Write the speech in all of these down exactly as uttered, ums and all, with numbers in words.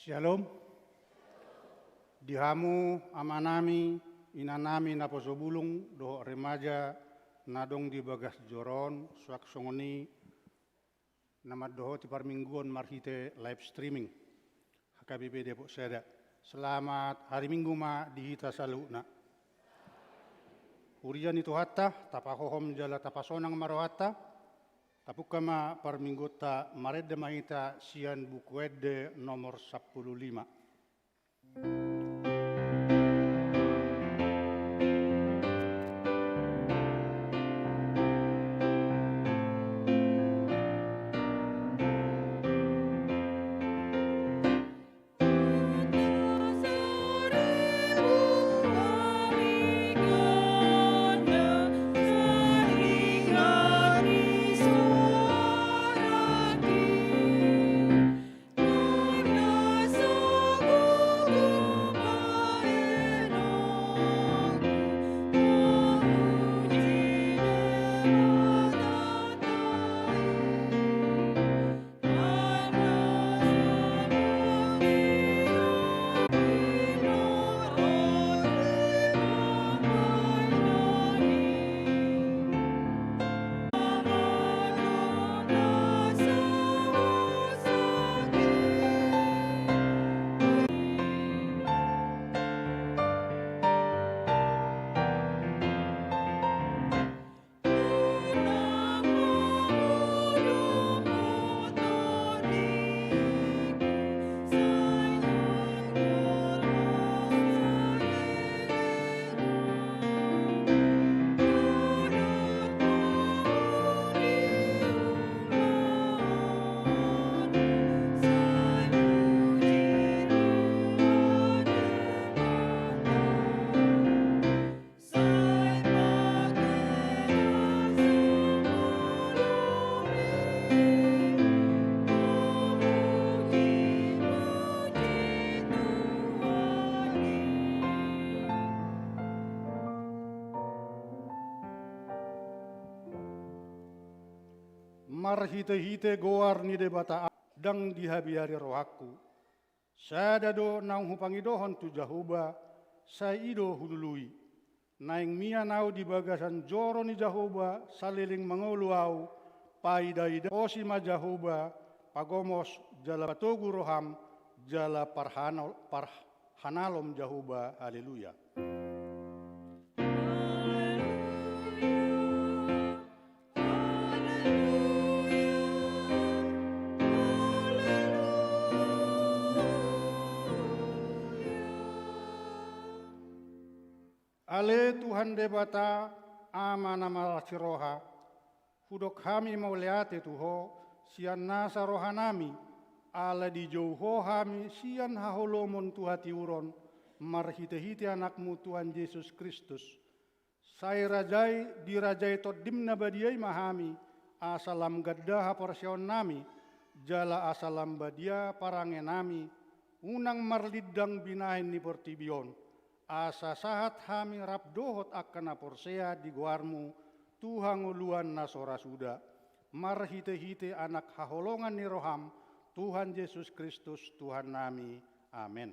Shalom. Di hamu amanami, inanami naposo bulung dohot remaja na adong di bagas joro on, suang songon i na mandohoti parmingguon marhite live streaming H K B P Depok Sada. Selamat hari Minggu ma di hita saluhutna. Huria ni Tuhanta, tapahohom jala tapasonang ma rohanta. Tapungka ma parmingguonta, marende ma hita sian Buku Ende nomor sampulu lima. Marhitehite goar ni Debata, ndang dihabiari rohangku. Sada do naung hupangidohon tu Jahowa, sai i do hulului. Naeng mian ahu di bagasan joro ni Jahowa saleleng mangolu ahu, paida-ida. Osi ma Jahowa, pagomos jala patogu roham, jala parhanol-, parhanalom Jahowa. Haleluya. Ale Tuhan Debata, Ama na marasi roha, hudok hami mauliate tu Ho, sian nasa rohanami, ala dijou Ho hami sian haholomon tu hatiuron, marhitehite Anakmu Tuhan Jesus Kristus. Sai rajai, dirajai Tondim na badia i ma hami, asa lam ganda haporseaonnami, jala asa lam badia parangenami, unang marlindang binahen ni portibi on, asa sahat hami rap dohot angka na porsea di goarmu tu hangoluan na so ra suda, marhitehite Anak haholongan ni roham, Tuhan Jesus Kristus, Tuhannami. Amen.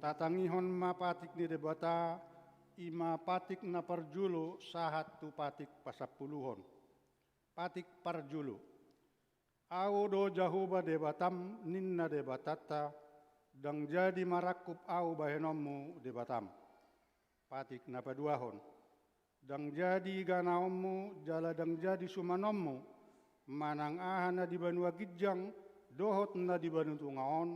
Tatangihon ma patik ni Debata, i ma patik na parjolo sahat tu patik pasampuluhon. Patik parjolo. Ahu do Jahowa Debatam, ninna Debatanta, ndang jadi marangkup ahu bahenonmu Debatam. Patik na paduahon. Ndang jadi ganaonmu jala ndang jadi sumanonmu, manang aha na di banua ginjang dohot na di banua tonga on,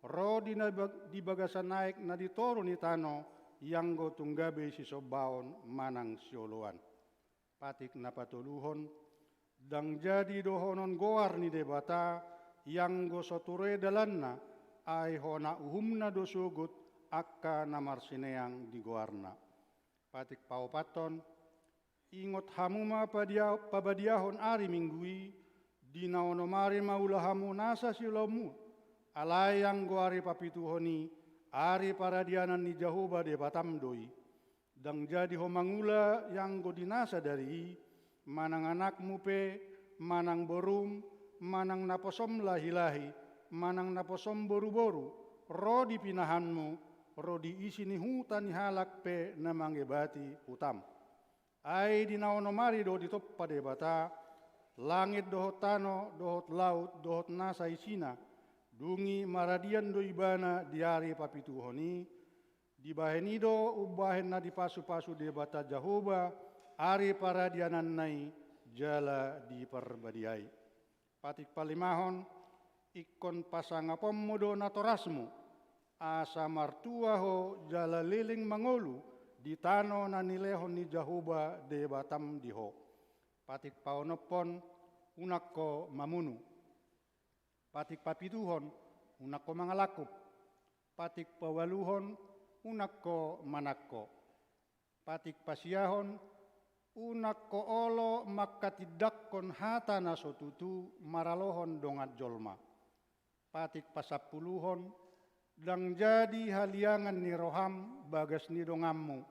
ro di na bag-, di bagasan aek na di toru ni tano, ianggo tung gabe sisombaon manang sioloan. Patik na patoluhon. Ndang jadi dohonon goar ni Debata, ianggo so ture dalanna, ai hona uhumna do sogot angka na marsineang di goarna. Patik paopathon. Ingot hamu ma padia-, pabadiahon ari Minggu i, di na onom ari ma ula hamu nasa siulaonmuna, alai anggo ari papituhon i, ari paradianan ni Jahowa Debatam do i. Ndang jadi ho mangula ianggo di na sadari i, manang anakmu pe, manang borum, manang naposom lahilahi, manang naposom boruboru, ro di pinahanmu, ro di isi ni huta ni halak pe na mangebati hutam. Ai di na onom ari do ditompa Debata langit dohot tano, dohot laut, dohot nasa isina, dung i maradian do ibana di ari papituhon i, dibahen i do umbahen na dipasupasu Debata Jahowa ari paradiananna i jala diparbadiai. Patik palimahon. Ingkon pasangaponmu do natorasmu, asa martua ho jala leleng mangolu di tano na nilehon ni Jahowa Debatam di ho. Patik paonomhon. Unang ho mamunu. Patik papituhon. Unang ho mangalangkup. Patik paualuhon. Unang ho manangko. Patik pasiahon. Unang ho olo manghatindanghon hata na so tutu maralohon dongan jolma. Patik pasampuluhon. Ndang jadi haliangan ni roham bagas ni donganmu,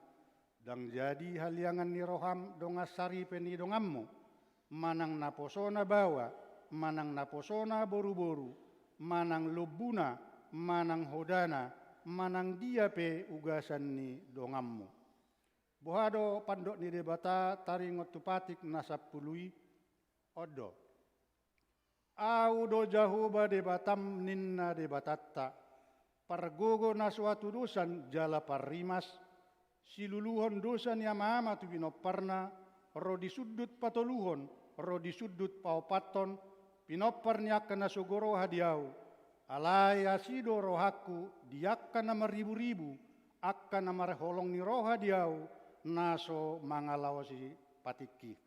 ndang jadi haliangan ni roham dongan saripe ni donganmu, manang naposona baoa, manang naposona boruboru, manang lombuna, manang hodana, manang dia pe ugasan ni donganmu. Boha do pandok ni Debata taringot tu patik na sampulu i? On do. Ahu do Jahowa Debatam, ninna Debatanta, pargogo na so hatudosan jala parrimas, siluluhon dosa ni amaama tu pinomparna, ro di sundut patoluhon, ro di sundut paopathon, pinompar ni angka na sogo roha di ahu. Alai asi do rohangku di angka na marriburibu, angka na marholong ni roha di ahu, na so mangalaosi patikki.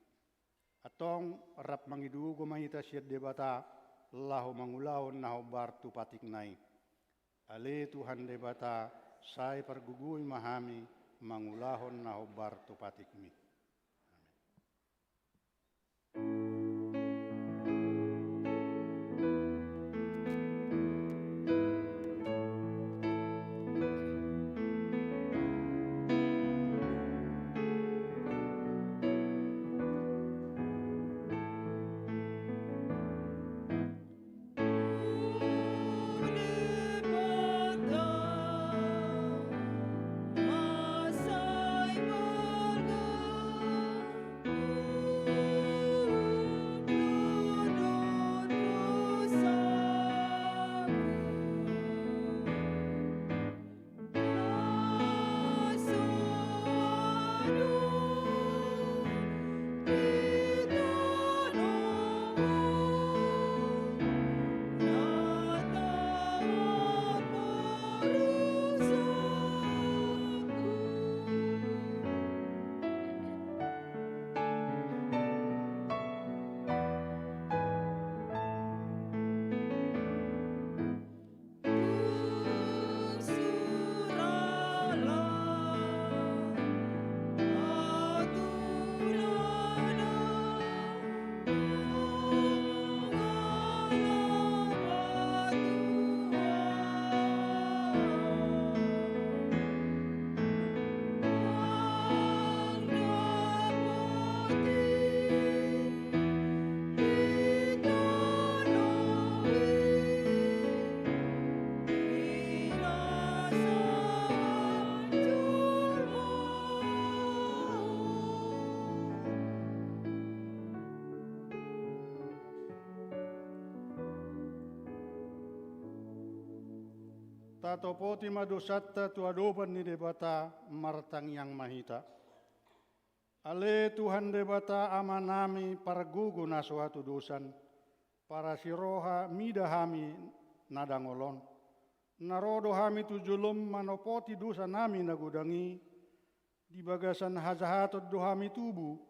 Antong rap mangido gogo ma hita sian Debata, laho mangulahon na hombar tu patikna i. Ale Tuhan Debata, sai pargogoi ma hami mangulahon na hombar tu patikmi. Amen. Tatopoti ma dosanta tu adopan ni Debata, martangiang ma hita. Ale Tuhan Debata Amanami pargogo na so hatudosan, parasi roha mida hami na dangol on. Na ro do hami tu jolom manopoti dosanami na godang i, di bagasan hajahaton do hami tubu,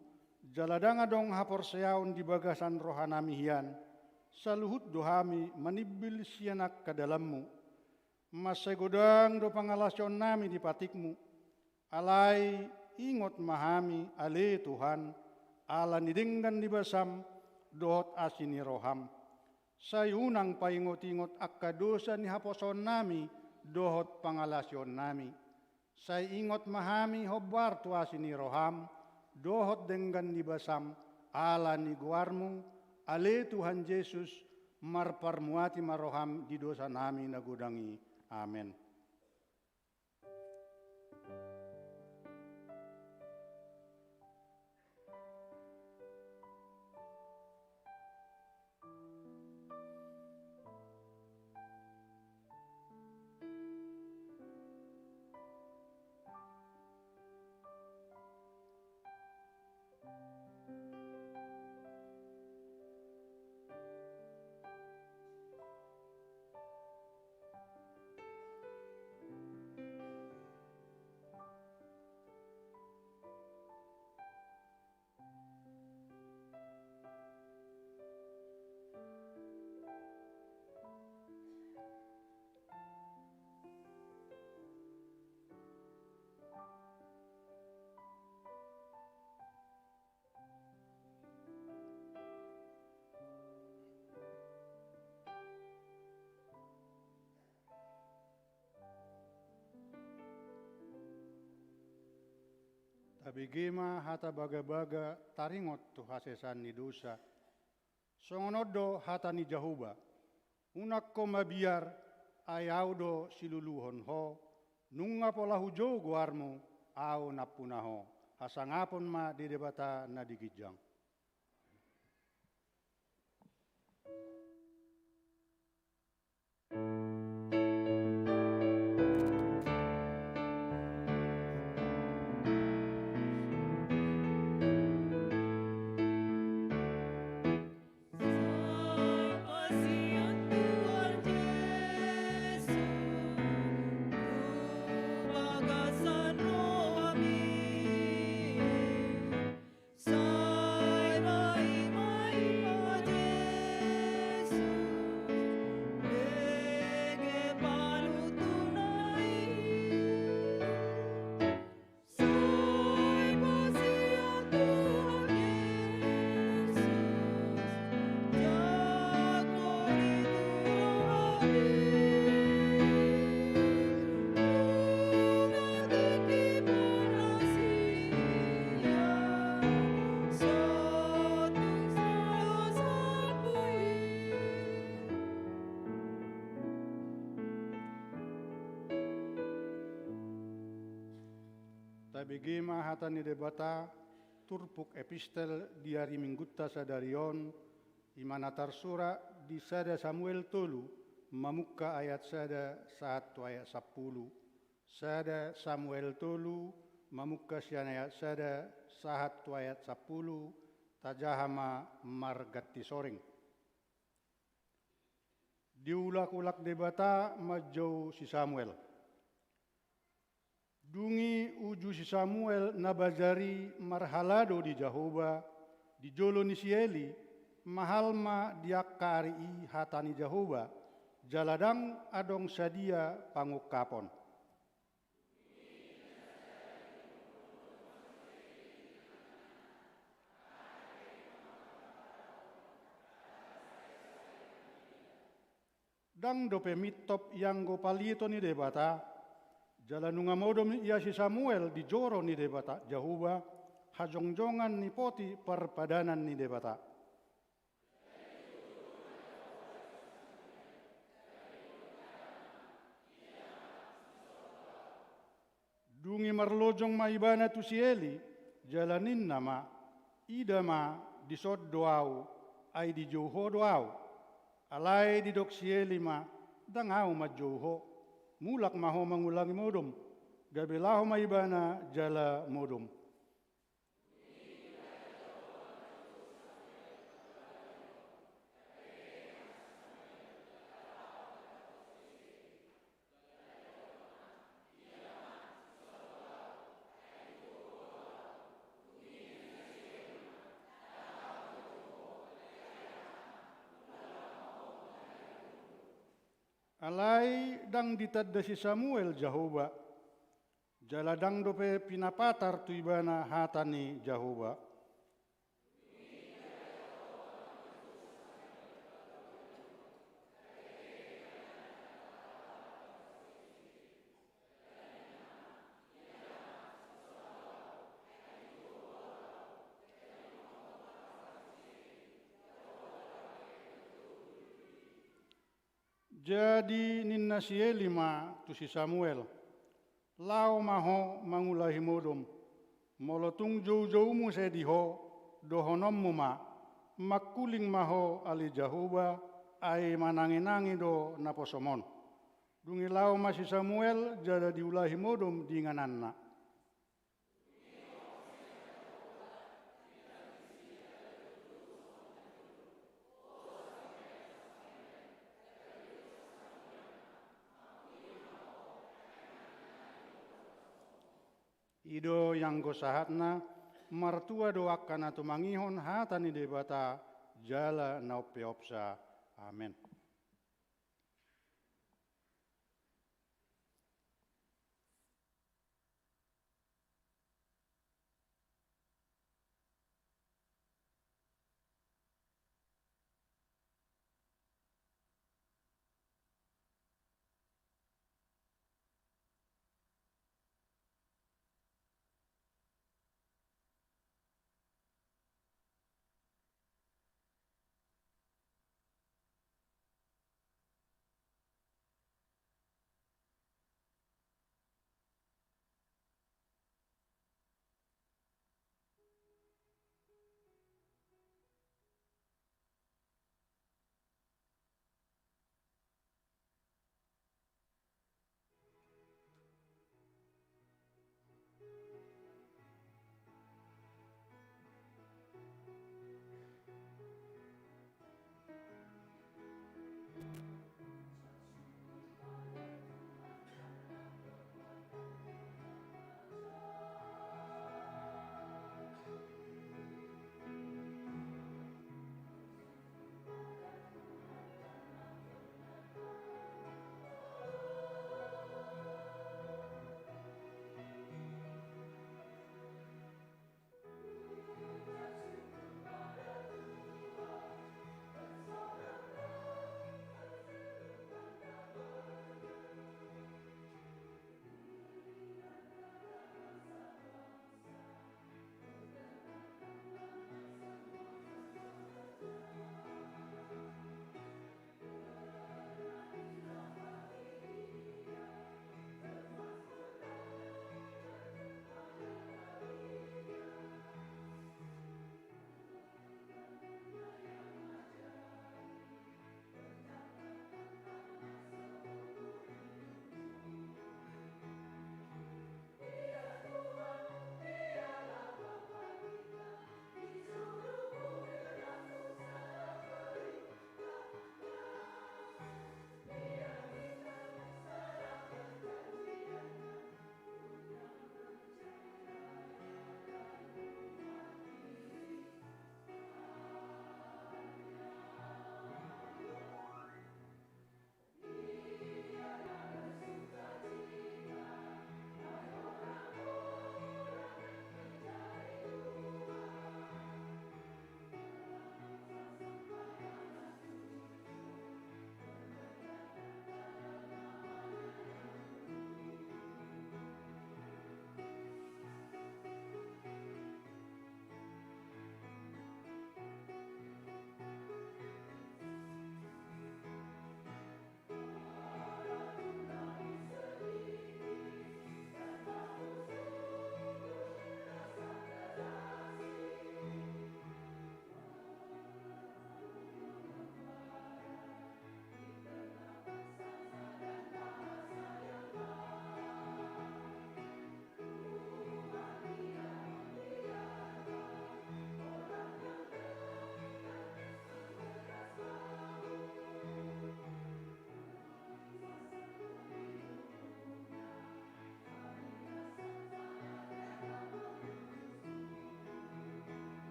jala ndang adong haporseaon di bagasan rohanami hian, saluhut do hami manimbil sian angka dalanmu. Mansai godang do pangalaosionnami di patikmu. Alai ingot ma hami, ale Tuhan, ala ni denggan ni basam dohot asi ni roham. Sai unang paingot-ingot angka dosa ni haposoonnami dohot pangalaosionnami. Sai ingot ma hami hombar tu asi ni roham dohot denggan ni basam, ala ni goarmu, ale Tuhan Jesus, marparmuati ma roham di dosanami na godang i. Amen. Tabege ma hata bagabaga taringot tu hasesaan ni dosa. Songon on do hata ni Jahowa: Unang ho mabiar, ai Ahu do siluluhon ho, nunga pola hujou goarmu, Ahu nampuna ho. Hasangapon ma di Debata na di ginjang. Tabege ma hata ni Debata, turpuk epistel di ari Minggunta sadari on, i ma na tarsurat di sada Samuel tolu, mamungka ayat sada sahat tu ayat sampulu. Sada Samuel tolu, mamungka sian ayat sada sahat tu ayat sampulu, tajaha ma marganti soring. Diulak-ulak Debata manjou si Samuel. Dung i uju si Samuel na bajar i marhalado di Jahowa, di jolo ni si Eli, mahal ma di angka ari i hata ni Jahowa, jala ndang adong sadia pangungkapon. Ndang dope mintop ianggo palito ni Debata, jala nunga modom ia si Samuel di joro ni Debata Jahowa, hajongjongan ni poti parpadanan ni Debata. Dung i marlojong ma ibana tu si Eli, jala ninna ma: Ida ma, dison do ahu, ai dijou ho do ahu. Alai didok si Eli ma: Ndang ahu manjou ho. Mulak ma ho mangulangi modom, gabe laho ma ibana jala modom. Alai ndang ditanda si Samuel Jahowa, jala ndang dope pinapatar tu ibana hata ni Jahowa. Jadi ninna si Eli ma tu si Samuel: Laho ma ho mangulahi modom. Molo tung joujou muse di ho, dohononmu ma: Mangkuling ma ho ale Jahowa, ai mananginangi do naposom on. Dung i laho ma si Samuel jala diulahi modom di ingananna. I do ianggo sahatna. Martua do angka na tumangihon hata ni Debata jala na umpeopsa. Amen.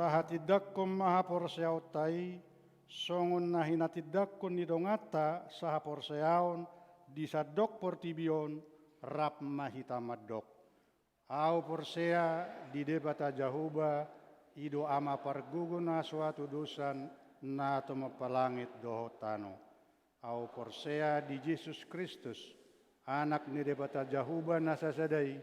Tahatindangkon ma haporseaonta i, songon na hinatindangkon ni donganta sahaporseaon di sandok portibi on, rap ma hita mandok. Ahu porsea di Debata Jahowa, i do Ama pargogo na so hatudosan, na tumompa langit dohot tano. Ahu porsea di Jesus Kristus, Anak ni Debata Jahowa na sasada i,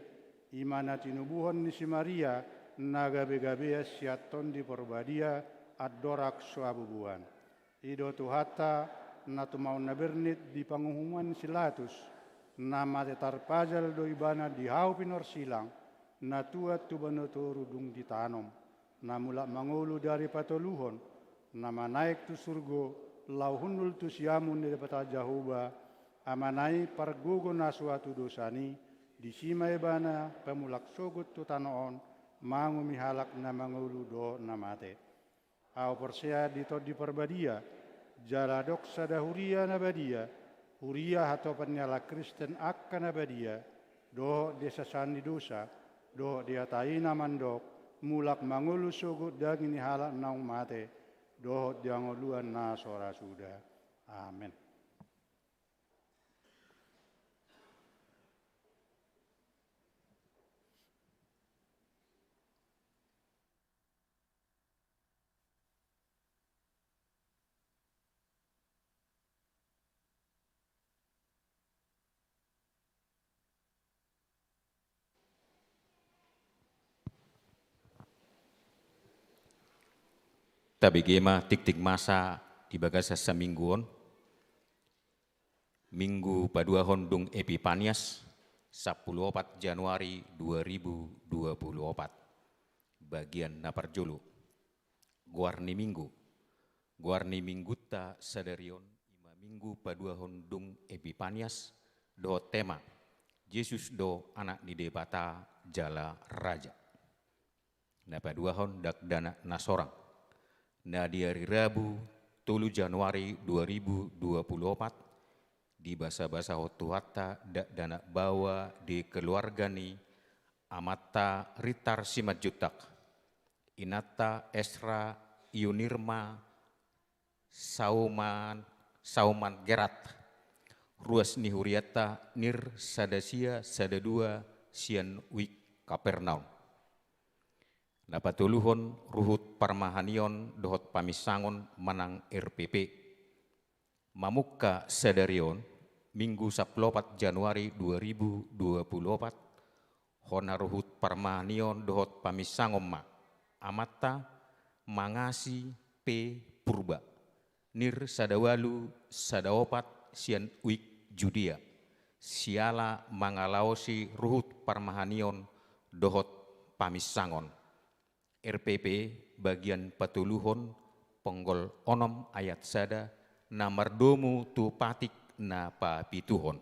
i ma na tinubuhon ni si Maria, na gabegabean sian Tondi Parbadia, andorang so habubuhan. I do Tuhanta, na tumaon na bernit di panguhuman si Latus, na mate tarpajal do ibana di hau pinorsilang, na tuat tu banua toru dung ditanom, na mulak mangolu di ari patoluhon, na manaek tu surgo, laho hundul tu siamun ni Debata Jahowa, Amana i pargogo na so hatudosan i, disi ma ibana pamulak sogot tu tano on, manguhumi halak na mangolu dohot na mate. Ahu porsea di Tondi Parbadia, jala adong sada huria na badia, huria hatopan ni halak Kristen angka na badia, dohot di hasesaan ni dosa, dohot di hata i na mandok, mulak mangolu sogot daging ni halak naung mate, dohot di hangoluan na so ra suda. Amen. Tabege ma tingting masa di bagasan saminggu on. Minggu paduahon dung Epipanias, sampulu opat Januari dua ribu dua pulu opat. Bagian na parjolo. Goar ni minggu. Goar ni minggunta sadari on, i ma minggu paduahon dung Epipanias, dohot tema, Jesus do Anak ni Debata jala Raja. Na paduahon dakdanak na sorang. Na di ari Rabu, tolu Januari dua ribu dua pulu opat, dibasabasahon Tuhanta dakdanak baoa di keluarga ni amanta Ritar Simanjuntak, inanta Esra Yunirma Sauman, Sauman Gerat, ruas ni hurianta Nir sada sia sada dua sian Wijk Kapernaum. Na patoluhon ruhut parmahanion dohot paminsangon manang R P P. Mamungka sadari on, Minggu sampulu opat Januari dua ribu dua pulu opat, hona ruhut parmahanion dohot paminsangon ma, amanta Mangasi P Purba, Nir sada ualu sada opat sian Wijk Judea, siala mangalaosi ruhut parmahanion dohot paminsangon. R P P bagian patoluhon, ponggol onom ayat sada, na mardomu tu patik na papituhon.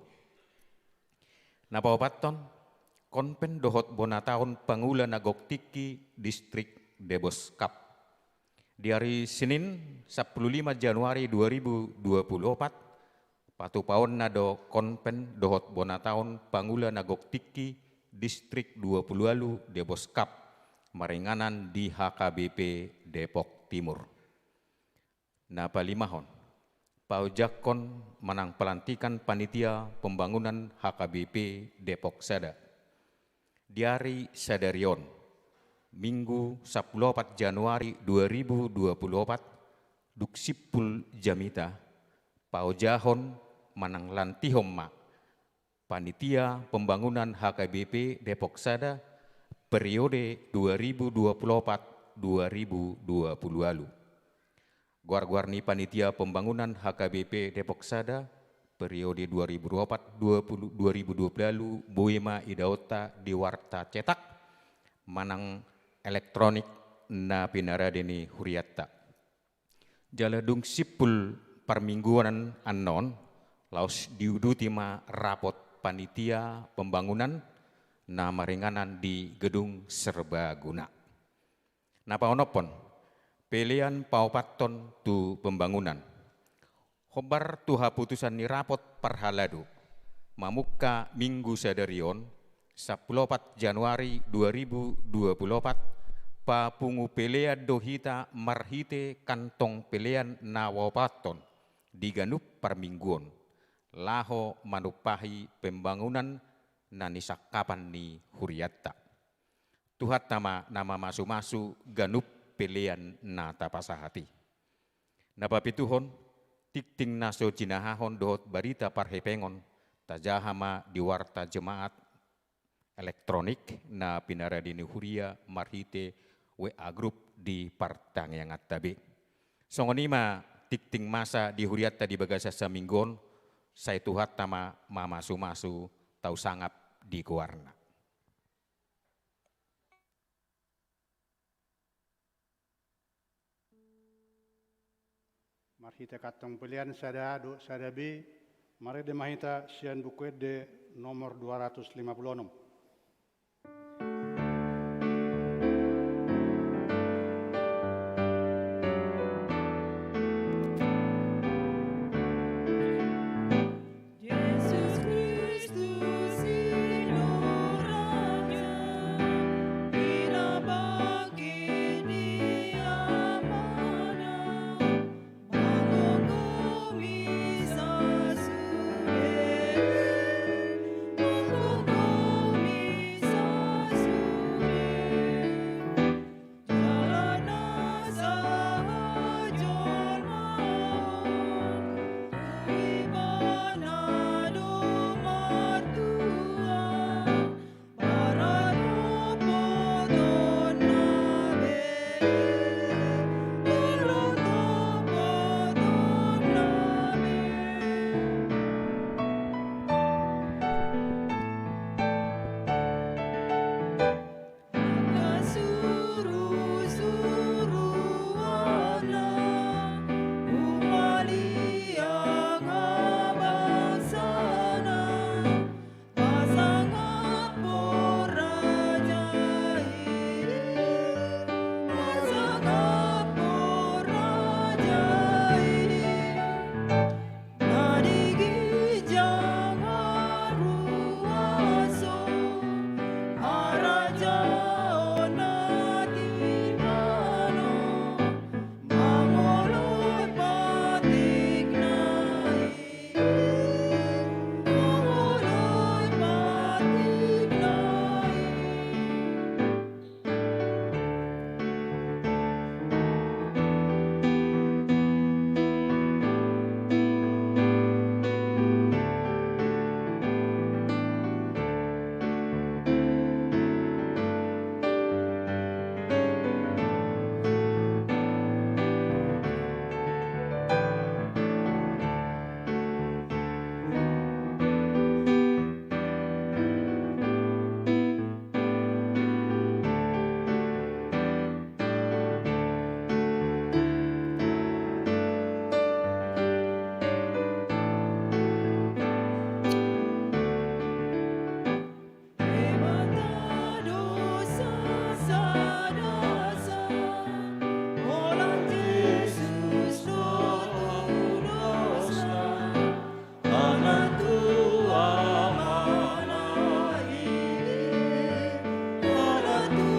Na paopathon, konven dohot bonataon pangula na gok tingki distrik Deboskap. Di ari Senin, sampulu lima Januari dua ribu dua pulu opat, patupaonna do konven dohot bonataon pangula na gok tingki distrik dua pulu ualu Deboskap, maringanan di H K B P Depok Timur. Na palimahon, paojakhon manang pelantikan panitia pembangunan H K B P Depok sada. Di ari sadari on, Minggu sampulu opat Januari dua ribu dua pulu opat, dung simpul jamita, paojahon manang lantihon ma panitia pembangunan H K B P Depok sada, periode dua ribu dua pulu opat dua ribu dua pulu ualu. Goar-goar ni panitia pembangunan H K B P Depok sada, periode dua ribu dua puluh empat dua puluh, dua ribu dua puluh ualu, boi ma idaonta di warta cetak manang elektronik na pinarade ni hurianta. Jala dung simpul parmingguan annon, laos diuduti ma rapot panitia pembangunan na maringanan di Gedung Serbaguna. Na paonomhon, pelean paopathon tu pembangunan. Hombar tu haputusan ni rapot parhalado, mamungka Minggu sadari on, sampulu opat Januari dua ribu dua puluh opat, papungu pelean do hita marhite kantong pelean na huopathon di ganup parmingguon, laho manumpahi pembangunan na nisangkapan ni hurianta. Tuhanta ma na mamasumasu ganup pelean na tapasahat i. Na papituhon, tingting na so jinahahon dohot barita parhepengon, tajaha ma di warta jemaat elektronik na pinaradi ni huria marhite W A grup di partangianganta be. Songon i ma tingting masa di hurianta di bagasan saminggu on, sai Tuhanta ma mamasumasu, tau sangap di goarna. Marhite kantong pelean sada A dohot sada B, marende ma hita sian Buku Ende nomor dua ratus lima puluh onom. Jesus Kristus i do Raja, pinabangkit ni Amana, manggomgomi sasude, manggomgomi sasude. Jala na sahat jolma on, tu Ibana do martua, parhatopotanna be, parhatopotanna be. Angka surusuruanna, humaliang habangsana, pasangaphon raja i, pasangaphon raja i. Na di ginjang haruason, harajaon na di tano, mangoloi patikna i, mangoloi patikna i. Debata do sasada sa, holan Jesus do tulosna. Manang tu Amana i, manang tu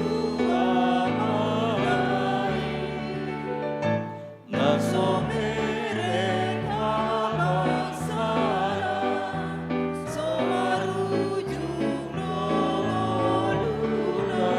Amana i, na so mereng habangsana, so marujung do ngoluna.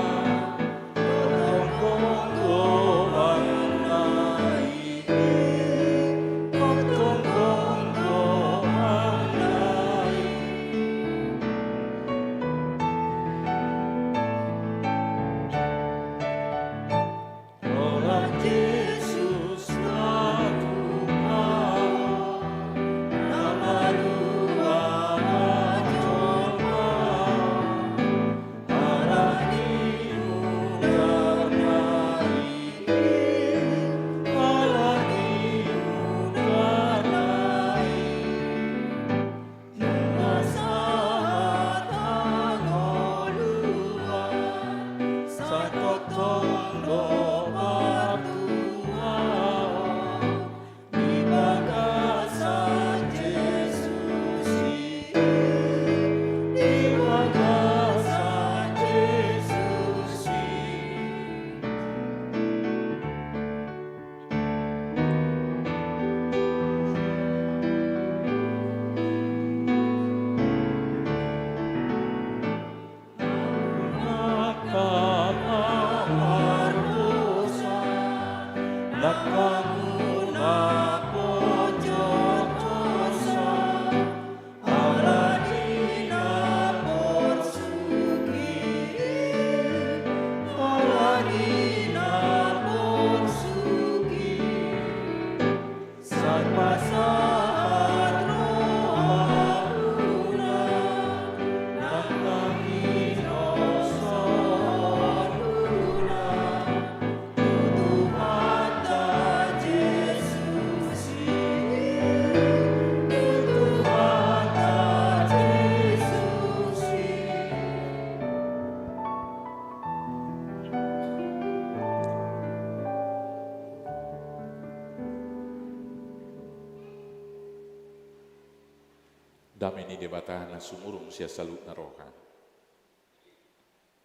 Dame ni Debata na sumurung sian saluhutna roha,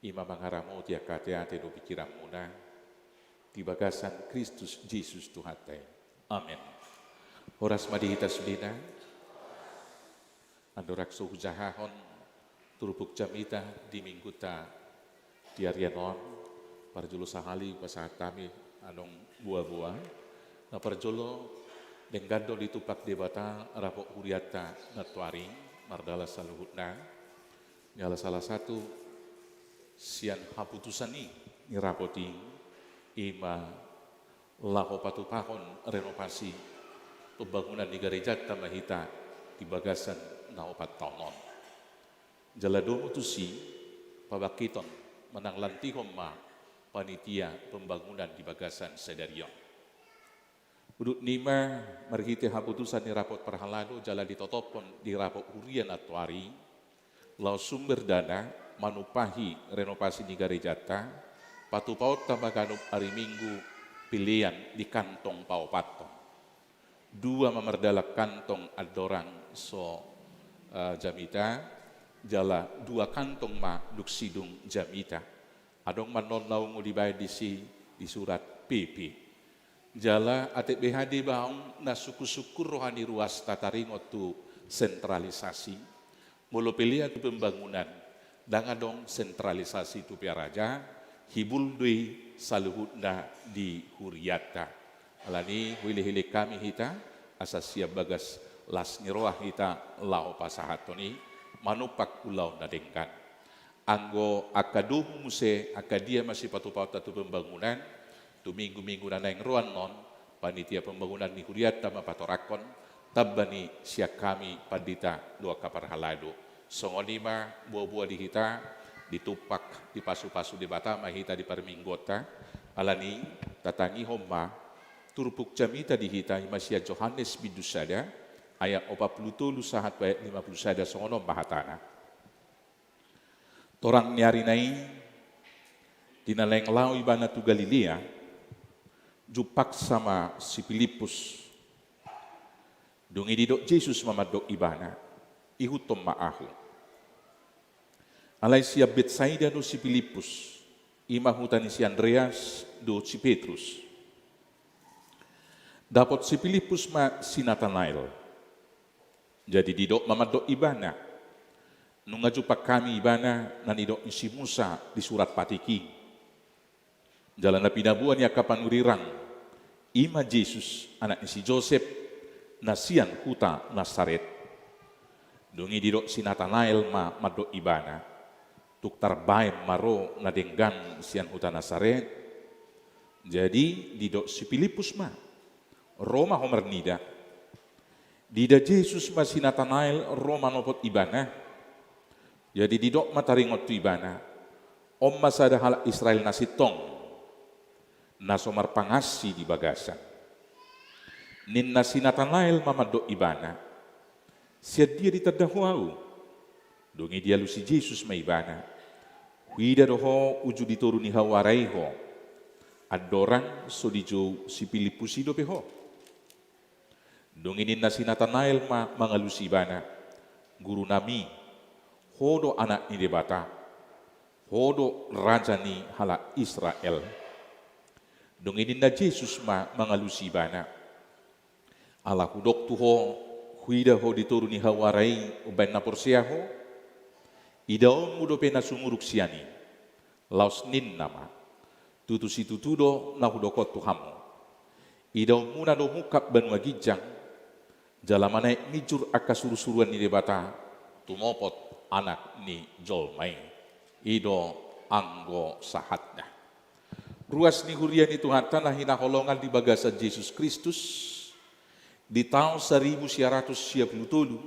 i ma mangaramoti angka ateate dohot pingkiranmuna di bagasan Kristus Jesus Tuhanta i. Amen. Horas ma di hita sudena. Andorang so hujahahon turpuk jamita di mingguta di ari on, parjolo sahali hupasahat hami adong boaboa. Na parjolo, denggan do ditumpak Debata rapot hurianta nantoari, mardalan saluhutna. Jala salah satu sian haputusan i ni rapot i, i ma laho patupahon renovasi pembangunan ni garejanta ma hita di bagasan na opat taon on. Jala domu tusi pabangkiton manang lantihon ma panitia pembangunan di bagasan sadari on. Udutna i ma marhite haputusan ni rapot parhalado jala ditotophon di rapot huria nantoari, laos sumber dana manumpahi renovasi ni garejanta, patupaonta ma ganup ari Minggu pelean di kantong paopathon. Dua ma mardalan kantong andorang so, eh, jamita, jala dua kantong ma dung sidung jamita. Adong ma annon na unang dibaen disi di surat P P. Jala ate be hadibaon na sungkunsungkun roha ni ruasta taringot tu sentralisasi. Molo pelean tu pembangunan, ndang adong sentralisasi tu Pearaja, hibul do i saluhutna di hurianta. Alani i huilehilean hami hita, asa sian bagas las ni roha hita laho pasahathon i, manumpak ulaon na denggan. Anggo angka domu muse, angka dia ma sipatupaonta tu pembangunan, tu minggu-minggu na naeng ro annon, panitia pembangunan ni hurianta ma patorangkon, tamba ni sian hami pandita dohot angka parhalado. Songon i ma boaboa di hita, ditumpak, dipasupasu Debata ma hita di parmingguonta, alani i tatangihon ma turpuk jamita di hita, i ma sian Johannes bindu sada, ayat opat pulu tolu sahat tu ayat lima pulu sada, songon on ma hatana. Torang ni ari na i, di na naeng laho ibana tu Galilea, jumpangsa ma si Pilippus. Dung i didok Jesus ma mandok ibana, ihuthon ma ahu. Alai sian Betsaida do si Pilippus, i ma huta ni si Andreas dohot si Petrus. Dapot si Pilippus ma si Natanael. Jadi didok ma mandok ibana, nunga jumpang hami ibana na nidok ni si Musa di surat patik i. Jala na pinaboa ni angka panurirang, i ma Jesus, anak ni si Josep, na sian huta Nasaret. Dung i didok si Natanael ma mandok ibana, tung tarbaen ma ro na denggan sian huta Nasaret? Jadi didok si Pilippus ma, ro ma ho marnida. Diida Jesus ma si Natanael ro manopot ibana. Jadi didok ma taringot tu ibana, on ma sada halak Israel na sintong, na so marpangansi di bagasan. Ninna si Natanael ma mandok ibana, sian dia ditanda ho ahu? Dung i dialusi Jesus ma ibana, huida do ho uju di toru ni hauara i ho. Andorang so dijou si Pilippus i dope ho. Dung i ninna si Natanael ma mangalusi ibana, Gurunami, ho do anak ni Debata, ho do raja ni halak Israel. Dung i ninna Jesus ma mangalusi ibana, ala hudok tu ho, huida ho di toru ni hauara i umbaen na porsea ho? Idaonmu dope na sumurung sian i. Laos ninna ma, tutu situtu do na hudok on tu hamu. Idaonmuna do mungkap banua ginjang, jala manaek minjur angka surusuruan ni Debata, tumopot Anak ni jolma i. I do anggo sahatna. Ruas ni huria ni Tuhanta na hinaholongan di bagasan Jesus Kristus, di taon saribu sia ratus sia pulu tolu,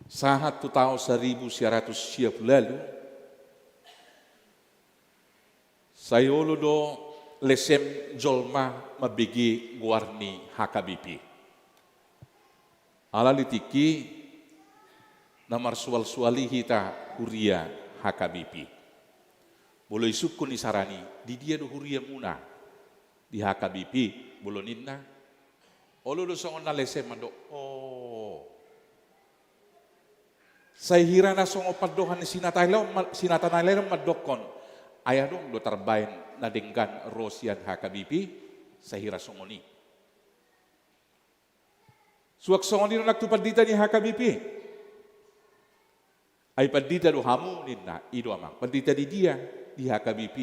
sahat tu taon saribu sia ratus sia pulu ualu, sai olo do lesem jolma mambege goar ni H K B P. Alani tingki na marsualsual i hita huria H K B P. Molo isungkun isarani, di dia do huriamuna? Di H K B P, molo ninna. Olo do songon na lesem mandok, o. Sai hira na songon pandohan ni si Natanael on ma-, si Natanael on mandokkon, ai adong do tarbaen na denggan ro sian H K B P, sai hira songon i. Suang songon i do nang tu pandita ni H K B P. Ai pandita do hamu ninna, i do amang. Pandita di dia? Di H K B P.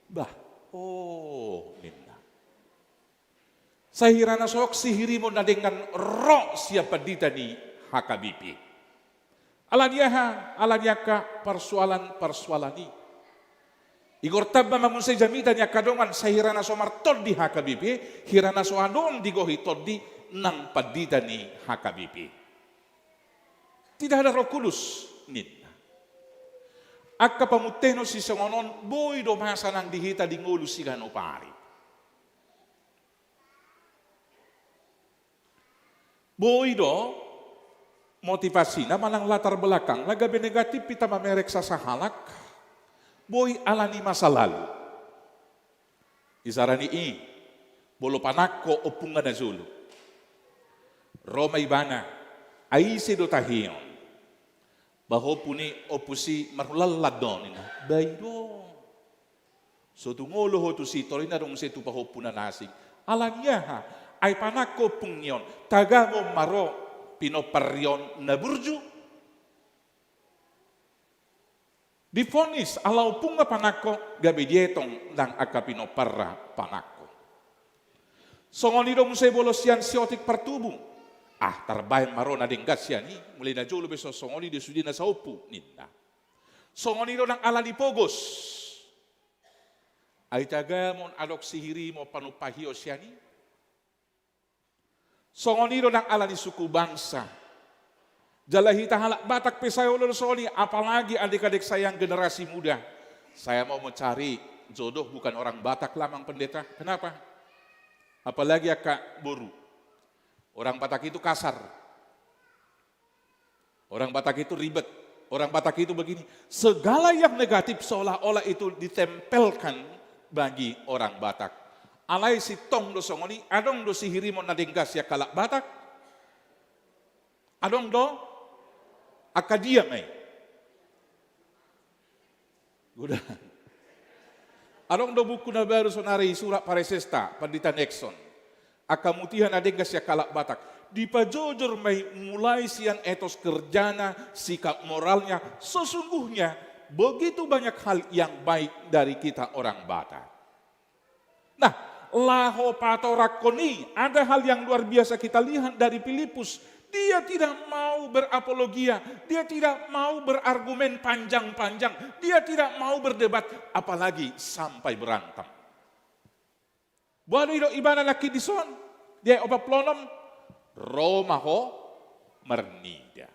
Bah, o ninna. Sai hira na songon sihirimu na denggan ro sian pandita ni H K B P. Alani aha? Alani angka parsoalan-parsoalan i. Ingkon tamba ma muse jamita ni angka dongan, sai hira na so martondi H K B P, hira na so adong di gohi tondi nang pandita ni H K B P. Tidak ada Roh Kudus, ninna. Angka pamuntehon sisongon on boi do masa nang di hita di ngolu siganup ari. Boi do motivasina manang latar belakangna gabe negatif hita mamereng sasahalak, boi alani masa lalu. Isarani i, molo panangko ompungna najolo. Ro ma ibana, ai ise do tahihon? Pahompu ni ompu si marhulallan do ninna. Bah i do. So tu ngolu ho tusi, torina do muse tu pahompu na asing. Alani aha? Ai panangko ompung ni on, tagamon ma ro pinompar ni on na burju. Difonis ala ompungna panangko, gabe dietong nang angka pinomparna panangko. Songon i do muse molo sian siotik partubu. Ah, tarbaen ma ro na denggan sian i, mulai najolo pe so songon i do sude na saompu, ninna. Songon i do nang alani pogos. Ai tagamon adong sihirimu panumpahion sian i. Songon i do nang alani suku bangsa. Jala hita halak Batak pe sai olo do songon i, apalagi adik-adik saya yang generasi muda. Saya mau mencari jodoh bukan orang Batak lah, Amang Pendeta. Kenapa? Apalagi angka boru. Orang Batak itu kasar. Orang Batak itu ribet. Orang Batak itu begini. Segala yang negatif seolah-olah itu ditempelkan bagi orang Batak. Alai sintong do songon i, adong do sihirimu na denggan sian halak Batak? Adong do? Angka dia ma i? Godang. Adong do buku na baru sonari, Surat Paresesta, Pandita Nexon. Angka mutiha na denggan sian halak Batak. Dipajojor ma i mulai sian etos kerjana, sikap moralnya, sesungguhnya begitu banyak hal yang baik dari kita orang Batak. Nah, laho patorangkon i, ada hal yang luar biasa kita lihat dari Filipus. Dia tidak mau berapologia, dia tidak mau berargumen panjang-panjang, dia tidak mau berdebat, apalagi sampai berantem. Boha do didok ibana nangkin dison, di ayat opat pulu onom, ro ma ho marnida.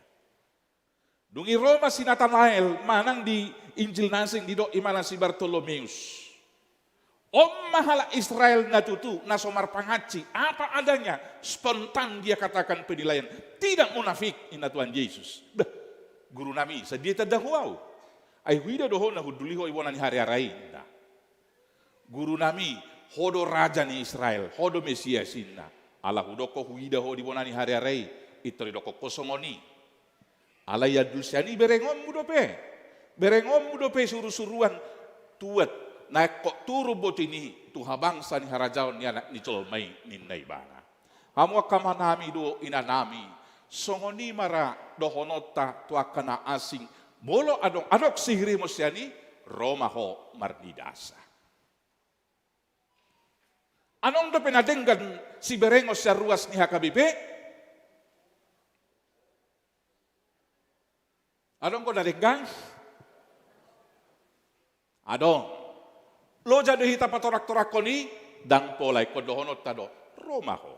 Dung i ro ma si Natanael, manang di Injil na asing didok ibana si Bartolomeus. On ma halak Israel na tutu, na so marpangansi, apa adanya, spontan dia katakan penilaian. Tidak munafik, ninna Tuhan Yesus. Bah, guru nami, sadia tanda ho au? Ai huida do ho na hunduli ho di bona ni hariara i, ninna. Guru nami, ho do raja ni Israel, ho do Mesias, ninna. Ala hudok ho huida ho di bona ni hariara i, pintor didokkon ho songon i. Alai andul sian i berengonmu dope. Berengonmu dope surusuruan tuat, na ingkon turun botima i tu habangsa ni harajaon ni Anak ni jolma i, ninna ibana. Hamu angka amanami dohot inanami, songon i ma ra dohononta tu angka na asing, molo adong, adong sihirimu sian i, ro ma ho marnidasa. Adong dope na denggan siberengon sian ruas ni H K B P? Adong do na denggan? Adong. Loja do hita patorangtorangkon i, ndang pola, ingkon dohononta do, ro ma ho.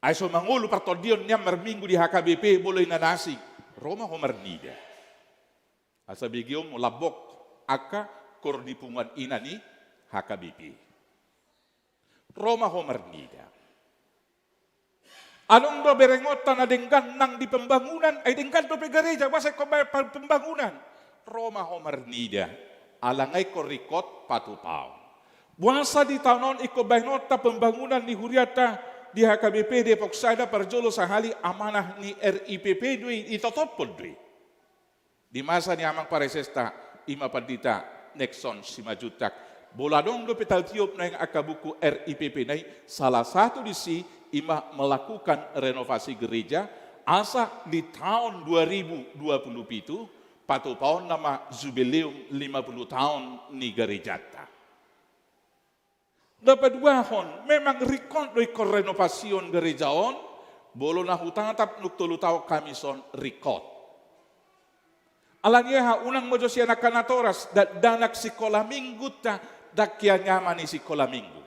Ai so mangolu partondion nian marminggu di H K B P, molo inna na asing, ro ma ho marnida. Asa begeonmu lambok angka koor ni punguan inna ni H K B P. Ro ma ho marnida. Adong do berengonta na denggan nang di pembangunan, ai denggan dope gareja, boasa ingkon baen pa-, pembangunan. Ro ma ho marnida, ala nga ingkon ringkot patupaon. Boasa di taon on ingkon baenonta pembangunan ni hurianta, Di H K B P Depok sada parjolo sahali amanah ni R I P P do i, ditotophon do i. Di masa ni amang paresesta, i ma Pandita Nexon Simanjuntak. Molo adong dope tatiop nuaeng angka buku R I P P na i, salah satu disi i ma melakukan renovasi gereja, asa di taon dua ribu dua puluh pitu patupaonna ma jubileum lima puluh taon ni garejanta. Na paduahon, memang ringkot do ingkon renovasion gareja on, molo na hutatap nunga tolu taon hami son ringkot. Alani aha? Unang ma jo sian angka natoras, dakdanak sikola minggunta, ndang hea nyaman i sikola minggu.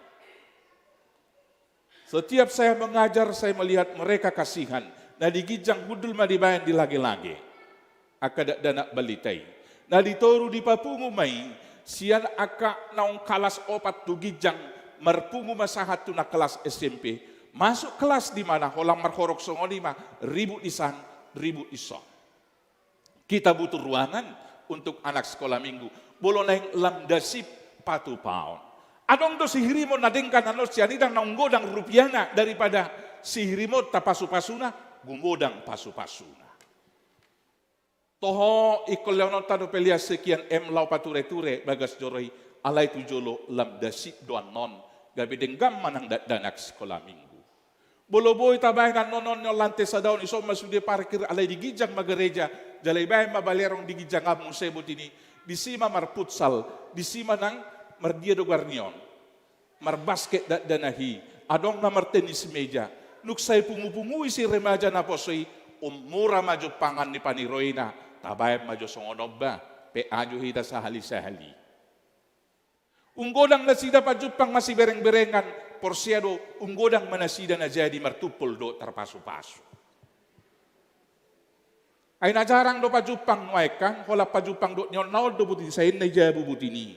Setiap saya mengajar, saya melihat mereka kasihan. Na di ginjang hundul ma dibaen di lage-lage. Angka dakdanak balita i. Na di toru dipapungu ma i, sian angka naung kalas opat tu ginjang, marpungu ma sahat tu na kalas S M P. Masuk kelas di mana holan marhorong songon i ma, ribut di san, ribut di son. Kita butuh ruangan untuk anak sekolah minggu. Molo naeng lam dasip patupaon. Adong do sihirimon na denggan annon sian i, ndang naung godang rupiana daripada sihirimonta pasupasuna, gumodang pasupasuna. Toho ingkon lehononta dope lias sekian M laho patureture bagas joro i, alai tu jolo lam dasip do annon, gabe denggan ma nang dakdanak sikola minggu. Molo boi tabaen annon on, on lantai sada on, dison ma sude parkir, alai di ginjang ma gareja, jala dibaen ma balerong di ginjang an muse botima i, disi ma marputsal, disi ma nang mardia do goar ni on. Marbasket dakdanak i, adong na martenis meja, nunga sai pungupungui si remaja naposo i, ummura ma jumpangan ni paniroina, tabaen ma jo songon on ba, pe ajo hita sahali-sahali. Unggodang nasida pajumpang masiberengberengan, porsea do, unggodang ma nasida na jadi martumpol dohot tarpasupasu. Ai na jarang do pajumpang nuaeng kan, holan pajumpang dohot ni on na on do botima i, sai na i jabu botima i.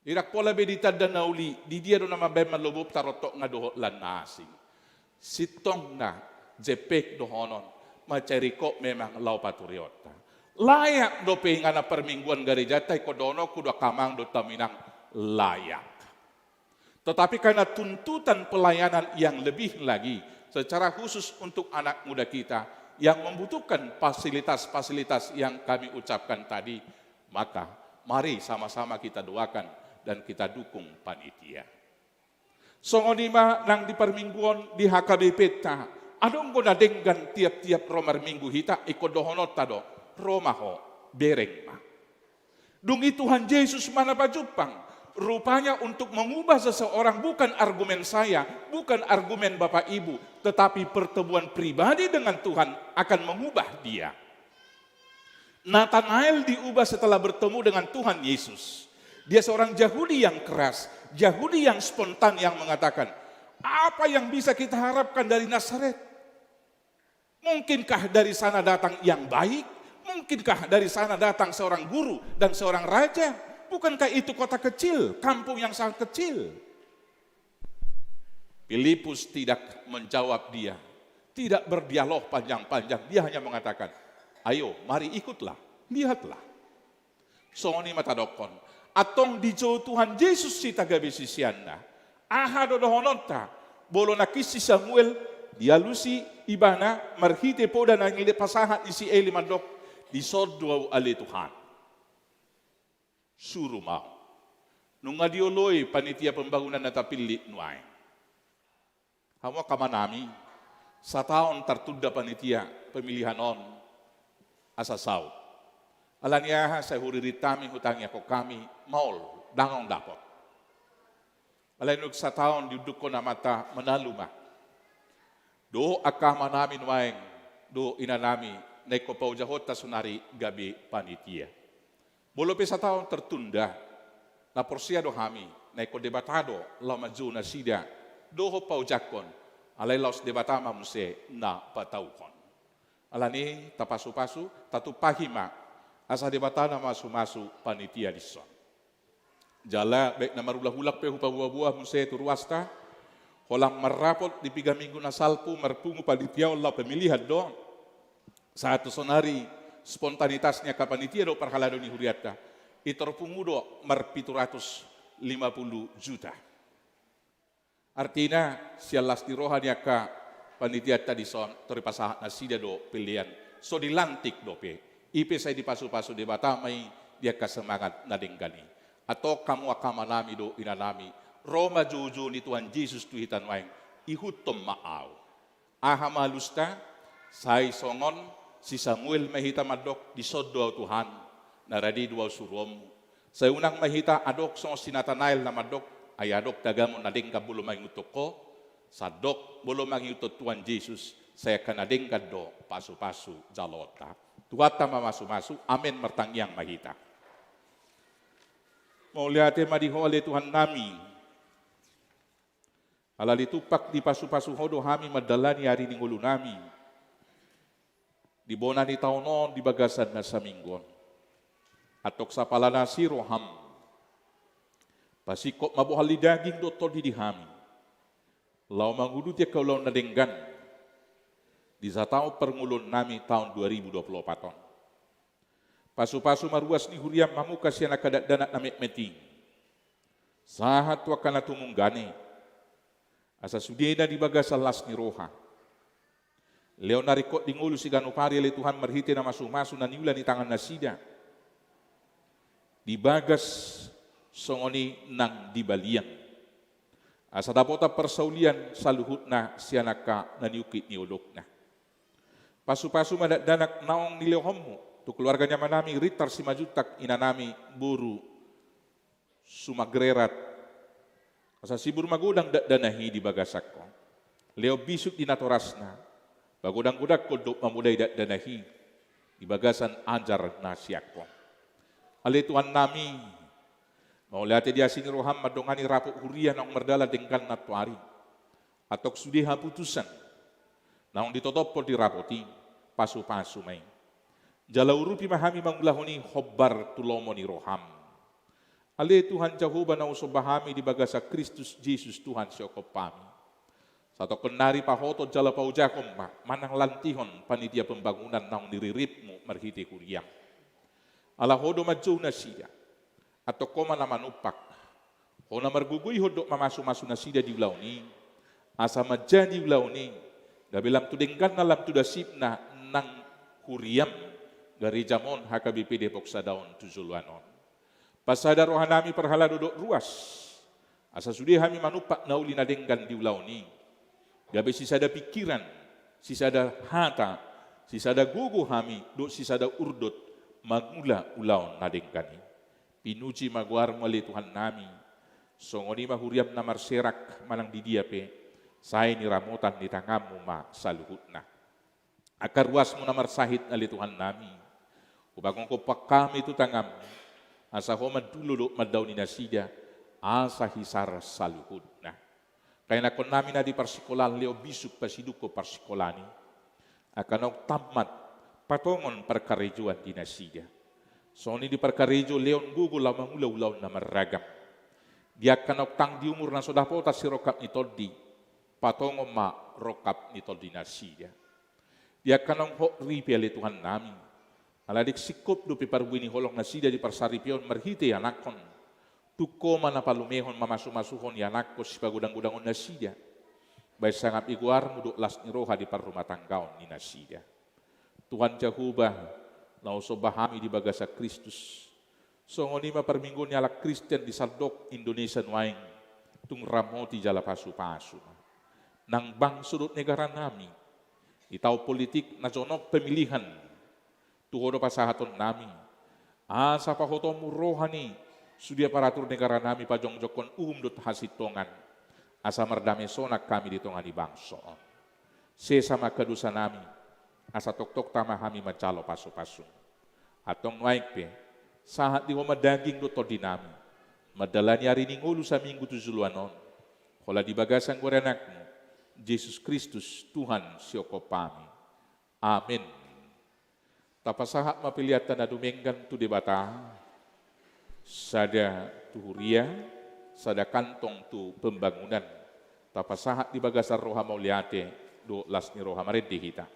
Ndang pola be ditanda na uli, di dia do na mambaen mallobop tarotok nga dohot lan na asing. Sintongna, jempek dohonon, mansai ringkot memang laho patureonta. Layak dope inganan parmingguan garejanta, ingkon dohononku do angka amang dohot hamu inang, layak. Tetapi karena tuntutan pelayanan yang lebih lagi, secara khusus untuk anak muda kita yang membutuhkan fasilitas-fasilitas yang kami ucapkan tadi, maka mari sama-sama kita doakan dan kita dukung panitia. Songon i ma nang di parmingguon di H K B P-ta. Adong do na denggan tiap-tiap ro marminggu hita, ingkon dohononta do, ro ma ho, bereng ma. Dung i Tuhan Jesus ma na pajumpang. Rupanya untuk mengubah seseorang bukan argumen saya, bukan argumen Bapak Ibu, tetapi pertemuan pribadi dengan Tuhan akan mengubah dia. Natanael diubah setelah bertemu dengan Tuhan Yesus. Dia seorang Yahudi yang keras, Yahudi yang spontan, yang mengatakan, "Apa yang bisa kita harapkan dari Nazaret? Mungkinkah dari sana datang yang baik? Mungkinkah dari sana datang seorang guru dan seorang raja? Bukankah itu kota kecil, kampung yang sangat kecil?" Filipus tidak menjawab dia, tidak berdialog panjang-panjang, dia hanya mengatakan, "Ayo, mari ikutlah, lihatlah." Songon i ma tadokkon. Antong dijou Tuhan Jesus hita gabe siseanna. Aha do dohononta? Molo nangkin si Samuel dialusi ibana marhite poda na nipasahat ni si Eli mandok, "Dison do ahu ale Tuhan. Suru ma ahu." Nunga dioloi panitia pembangunan na tapillit nuaeng. Hamu angka amanami, sataon tartunda panitia pemilihan on asa saut. Alani aha? Sai huririt hami, hutangiangkon hami, maol, ndang adong dapot. Alai nunga sataon diundukhon Amanta, manalu ma. Dohot angka amanami nuaeng, dohot inanami, na ingkon paojahonta saonari gabe panitia. Molo pe sataon tartunda, na porsea do hami, na ingkon Debata do laho manjou nasida dohot paojangkon, alai laos Debata ma muse na patauhon. Alani i tapasupasu, tatumpahi ma, asa Debata na mamasumasu panitia dison. Jala baik na marulahula pe hupaboaboa muse tu ruasta, holan marrapot di piga minggu na salpu marpungu panitia on laho pemilihan do. Sahat tu saonari, spontanitas ni angka panitia dohot parhalado ni hurianta, i tarpungu do marpitu ratus lima puluh juta. Artina, sian las ni roha ni angka panitianta dison, tor dipasahat nasida do pelean. So dilantik dope. I pe sai dipasupasu Debata ma i di angka semangat na denggan i. Antong hamu angka amanami dohot inanami, ro ma joujou ni Tuhan Jesus tu hita nuaeng, ihuthon ma ahu. Aha ma alusta? Sai songon si Samuel ma hita mandok, dison do ahu Tuhan, na rade do ahu suruonmu. Sai unang ma hita adong songon si Natanael na mandok, ai adong tagamon na denggan molo mangihuthon ho, sandok molo mangihuthon Tuhan Jesus, sai angka na denggan do pasupasu jaloonta. Tuhanta ma mamasumasu, amen, martangiang ma hita. Mauliate ma di Ho ale Tuhannami. Ala ditumpak dipasupasu Ho do hami mandalani ari ni ngolunami. Di bona ni taon on di bagasan na saminggu on. Antong sapala na asi roham. Pasingkop ma bohal ni daging dohot tondi di hami. Laho manguduti angka ulaon na denggan. Di sataon parngoluonnami taon dua ribu dua puluh opat on. Pasupasu ma ruas ni huriam mamungka sian angka dakdanak na metmet i. Sahat tu angka na tumundalna i. Asa sudena di bagasan las ni roha. Lehon na ringkot di ngolu siganup ari ale Tuhan marhite na masumasu na niula ni tangannasida. Di bagas songon i nang di balian. Asa dapotan parsaulian saluhutna sian angka na niungkit ni olokna. Pasupasu ma dakdanak naung nilehonmu tu keluarga ni amanami Ritar Simanjuntak, inanami boru Sumagrerat. Asa sibur magodang dakdanak i di bagasan Ho. Lehon bisuk di natorasna. Pagodanggodangkon dohot mamulai dakdanak i di bagasan ajar na sian Ho. Ale Tuhannami, mauliate di asi ni roham mandongani rapot huria naung mardalan denggan nantoari. Antong sude haputusan naung ditotophon di rapot i, pasupasu ma i. Jala urupi ma hami mangulahon i hombar tu lomo ni roham. Ale Tuhan Jahowa na husomba hami di bagasan Kristus Jesus Tuhan sihophopami. Satongkin nari pahothon jala paojahon ma manang lantihon panitia pembangunan naung niriripmu marhite huriam. Ala Ho do manjou nasida. Antong Ho ma na manumpak. Ho na margogoihon dohot mamasumasu nasida di ulaon i. Asa manjadi ulaon i gabe lam tu dengganna lam tu dasipna nang huriam, garejam on H K B P Depok Sada on tu joloan on. Pasada rohanami parhalado dohot ruas. Asa sude hami manumpak na uli na denggan di ulaon i. Gabe sisada pingkiran, sisada hata, sisada gogo hami dohot sisada urdot mangula ulaon na denggan i. Pinuji ma goarmu ale Tuhannami. Songon i ma huriam na marserak manang di dia pe, sai niramotan ni tanganmu ma saluhutna. Angka ruasmu na marsahit ale Tuhannami, hupagokhon hami tu tanganmu, asa Ho mandulo dohot mandaoni nasida, asa hisar saluhutna. Angka ianakkonnami na di parsikolaan, lehon bisuk pasidungkon parsikolaan i. Angka naung tammat, patongon parkarejoan di nasida. Songon i di parkarejo, lehon gogo laho mangula ulaon na marragam. Di angka naung tang di umur na so dapotan sirongkap ni tondi, patongon ma rongkap ni tondi nasida. Di angka naung hot ripe ale Tuhannami. Ala deng singkop dope parbue ni holong nasida di parsaripeon marhite ianakhon. Tung Ho ma na palumehon mamasumasuhon ianakhon sipagodanggodangon nasida. Bahen sangap ni goarmu dohot las ni roha di parrumatanggaon ni nasida. Tuhan Jahowa, na husomba hami di bagasan Kristus. Songon i ma parmingguon ni halak Kristen di sandok Indonesia nuaeng, tung ramoti jala pasupasu ma. Nang bangso dohot negaranami, di taon politik na jonok pemilihan, tu Ho do pasahatonnami. Asa pahotonmu roha ni sude aparatur negaranami pajongjongkon uhum dohot hasintongan. Asa mardame sonang hami di tonga ni bangso on. Sesa ma angka dosanami, asa tongtong tama hami manjalo pasupasum. Antong nuaeng pe, sahat di Ho ma daging dohot tondinami, mandalani ari ni ngolu saminggu tu joloan on, holan di bagasan goar ni Anakmu, Jesus Kristus, Tuhan sihophopami. Amen. Tapasahat ma peleanta na dumenggan tu Debata, sada tu huria, sada kantong tu pembangunan. Tapasahat di bagasan roha mauliate dohot las ni roha. Marende hita.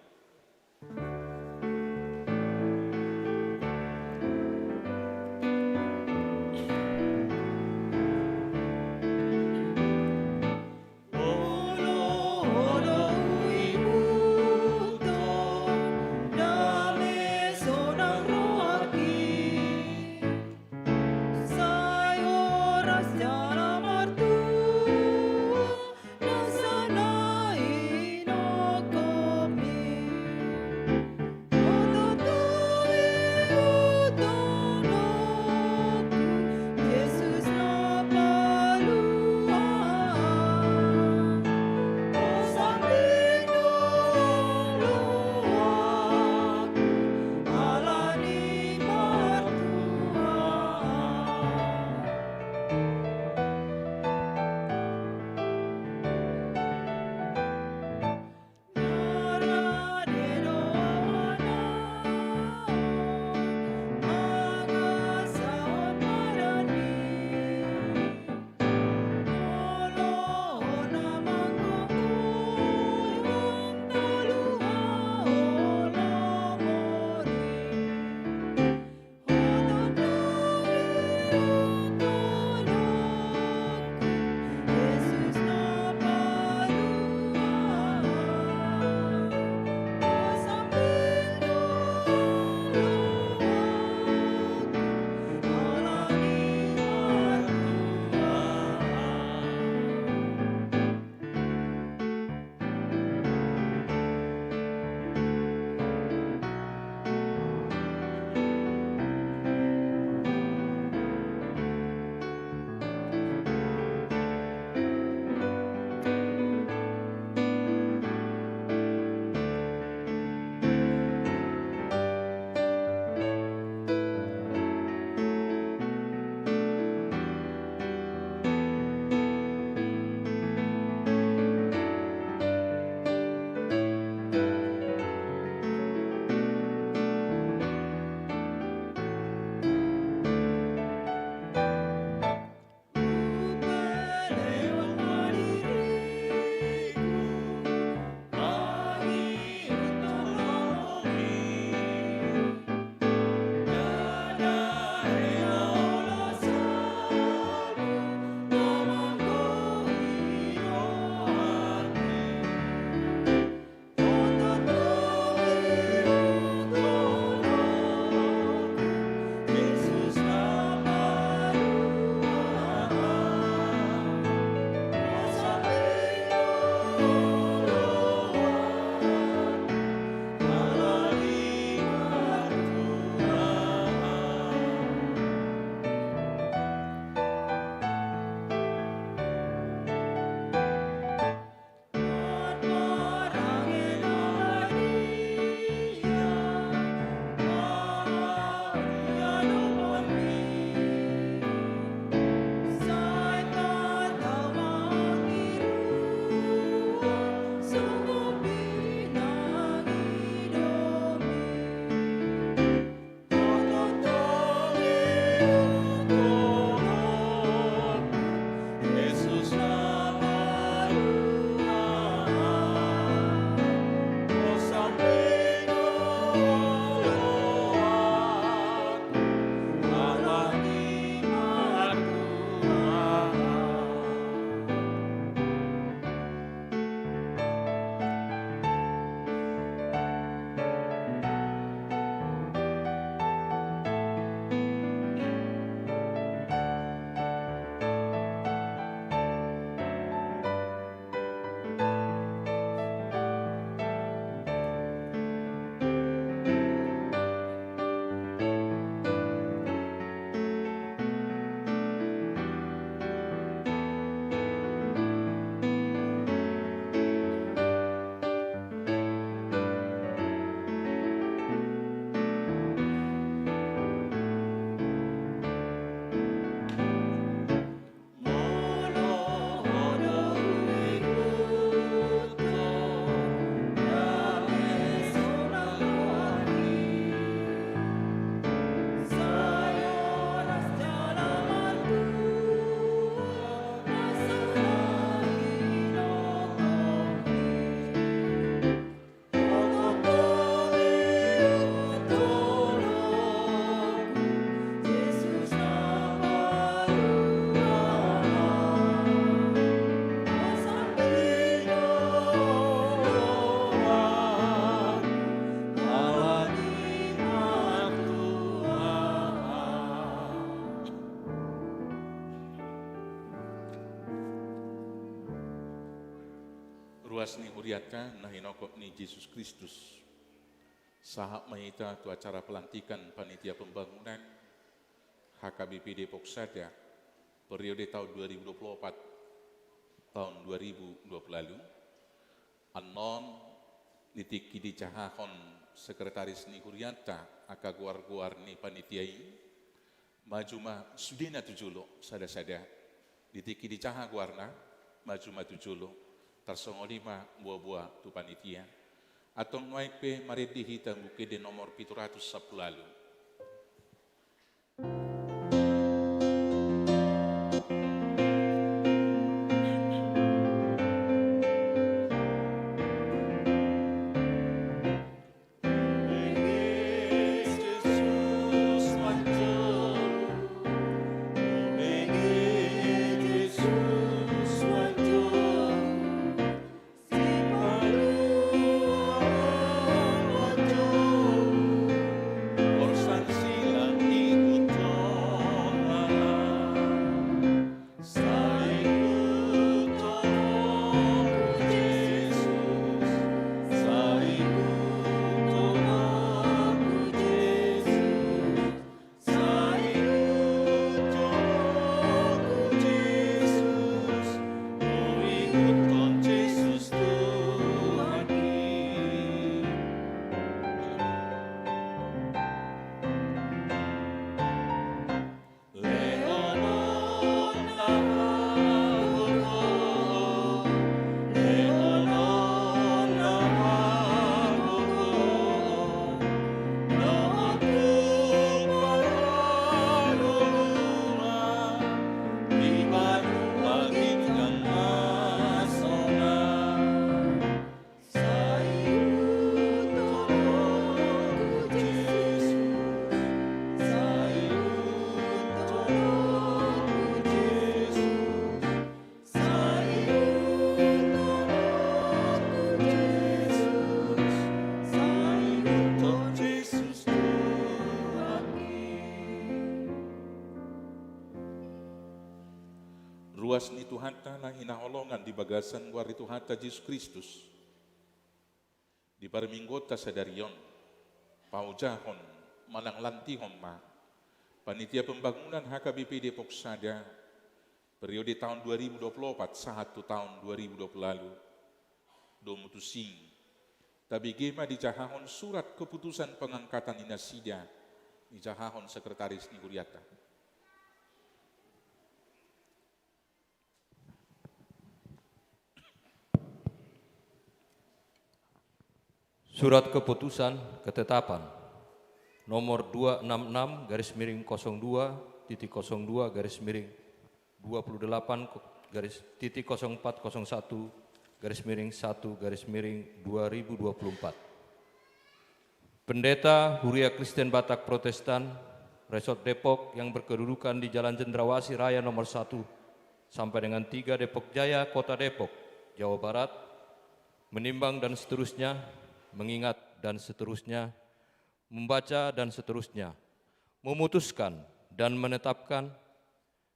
Ni hurianta na hinongkop ni Jesus Kristus. Sahat ma hita tu acara pelantikan panitia pembangunan H K B P Depok Sada periode tahun dua ribu dua puluh empat tahun dua ribu dua puluh lalu. Annon di tingki dijahahon sekretaris ni hurianta angka goar-goar ni panitia i, maju ma sudena tu jolo sada-sada. Di tingki dijaha goarna, maju ma tu jolo. Tarsongon i ma boa-boa tu panitia. Antong nuaeng pe marende hita Buku Ende nomor pitu ratus sampulu ualu. Ruas ni Tuhanta na hinaholongan di bagasan goar ni Tuhanta Jesus Kristus. Di parmingguonta sadari on, paojahon manang lantihon ma panitia pembangunan H K B P Depok Sada periode tahun dua ribu dua puluh empat sahat tu tahun dua ribu dua puluh lalu. Domu tusi, tabege ma dijahahon surat keputusan pengangkatan ni nasida, dijahahon sekretaris ni hurianta. Surat keputusan ketetapan nomor dua enam enam garis miring kosong dua titik kosong dua garis miring dua puluh delapan garis titik kosong empat kosong satu garis miring satu garis miring dua ribu dua puluh empat. Pendeta Huria Kristen Batak Protestan, Resort Depok yang berkedudukan di Jalan Cendrawasih Raya nomor satu sampai dengan tiga Depok Jaya, Kota Depok, Jawa Barat, menimbang dan seterusnya, mengingat dan seterusnya, membaca dan seterusnya, memutuskan dan menetapkan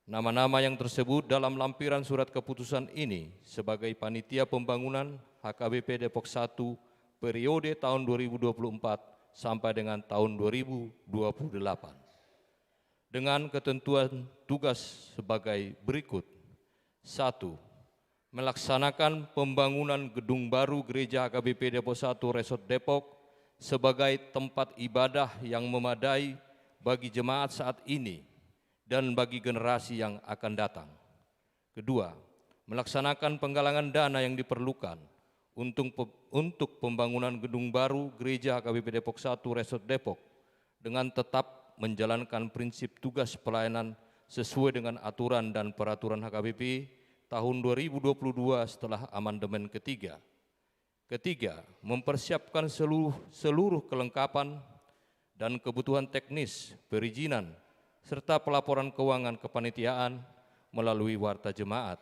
nama-nama yang tersebut dalam lampiran surat keputusan ini sebagai panitia pembangunan H K B P Depok satu periode tahun dua ribu dua puluh empat sampai dengan tahun dua ribu dua puluh delapan. Dengan ketentuan tugas sebagai berikut. Satu, melaksanakan pembangunan gedung baru Gereja H K B P Depok satu Resort Depok sebagai tempat ibadah yang memadai bagi jemaat saat ini dan bagi generasi yang akan datang. Kedua, melaksanakan penggalangan dana yang diperlukan untuk pe-, untuk pembangunan gedung baru Gereja H K B P Depok satu Resort Depok dengan tetap menjalankan prinsip tugas pelayanan sesuai dengan aturan dan peraturan H K B P tahun dua ribu dua puluh dua setelah amandemen ketiga. Ketiga, mempersiapkan seluruh, seluruh kelengkapan dan kebutuhan teknis, perizinan, serta pelaporan keuangan kepanitiaan melalui warta jemaat.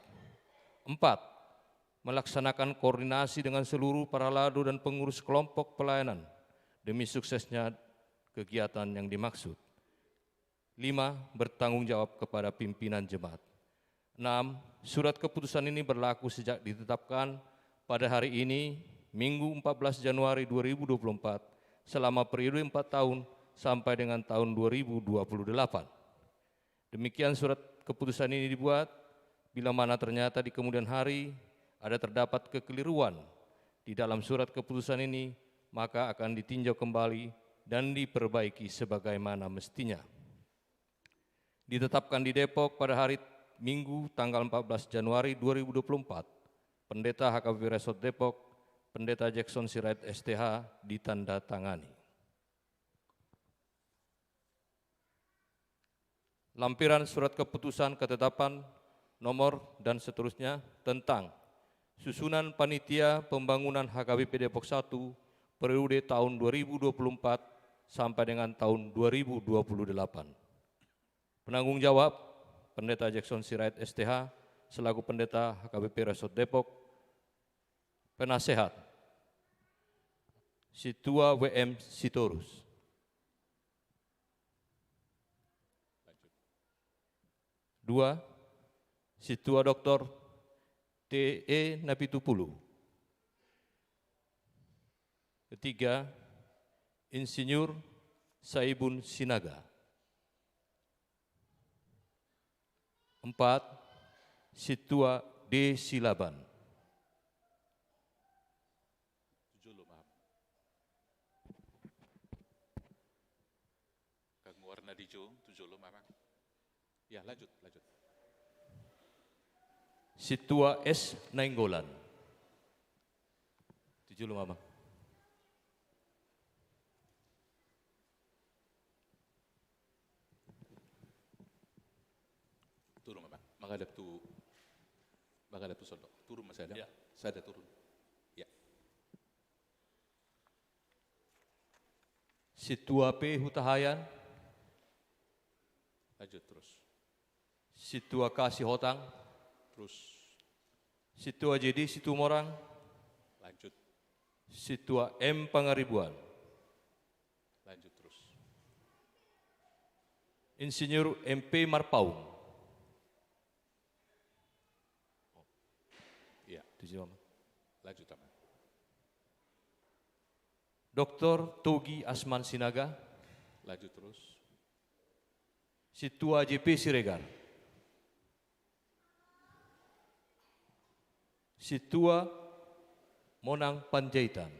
Empat, melaksanakan koordinasi dengan seluruh paralado dan pengurus kelompok pelayanan demi suksesnya kegiatan yang dimaksud. Lima, bertanggung jawab kepada pimpinan jemaat. Enam, surat keputusan ini berlaku sejak ditetapkan Pada hari ini, Minggu empat belas Januari dua ribu dua puluh empat, selama periode empat tahun sampai dengan tahun dua ribu dua puluh delapan. Demikian surat keputusan ini dibuat, bila mana ternyata di kemudian hari ada terdapat kekeliruan di dalam surat keputusan ini, maka akan ditinjau kembali dan diperbaiki sebagaimana mestinya. Ditetapkan di Depok pada hari Minggu tanggal empat belas Januari dua ribu dua puluh empat, Pendeta H K B P Resort Depok, Pendeta Jackson Sirait S T H, ditandatangani. Lampiran surat keputusan ketetapan nomor dan seterusnya tentang susunan panitia pembangunan H K B P Depok satu periode tahun dua ribu dua puluh empat sampai dengan tahun dua ribu dua puluh delapan. Penanggung jawab, Pendeta Jackson Sirait S T H, selaku Pendeta H K B P Resort Depok. Penasehat, Sintua W M Sitorus. Dua, Sintua Doktor T E Napitupulu. Ketiga, Insinyur Saibun Sinaga. Empat, Sintua D Silaban. Tu jolo ma. Kang warna di jo, tu jolo ma. Ya, lanjut, lanjut. Sintua S Nainggolan. Tu jolo ma. Turun ma, Bang. Menghadap tu, menghadap tu sono. Turun ma sada. Ya. Sada turun. Ya. Sintua P Hutahaean. Lanjut terus. Sintua K Sihotang. Terus. Sintua J D Situmorang. Lanjut. Sintua M Pangaribuan. Lanjut terus. Insinyur M P Marpaung. Oh. Iya. Tujuh, Mama. Lanjut, Mama. Doktor Togi Asman Sinaga. Lanjut terus. Sintua J P Siregar. Sintua Monang Panjaitan.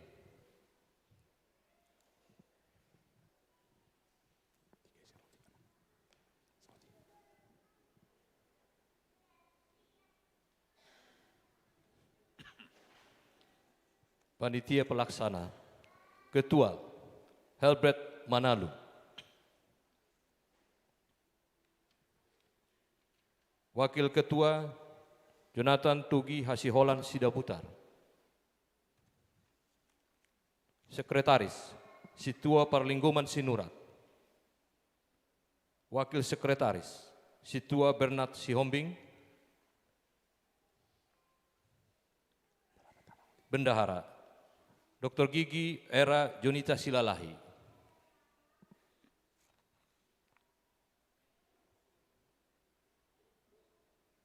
Panitia pelaksana, Ketua, Helbert Manalu. Wakil Ketua, Jonathan Tugi Hasiholan Sidabutar. Sekretaris, Sintua Parlinggoman Sinurat. Wakil Sekretaris, Sintua Bernard Sihombing. Bendahara, Doktor Gigi Era Jonita Silalahi.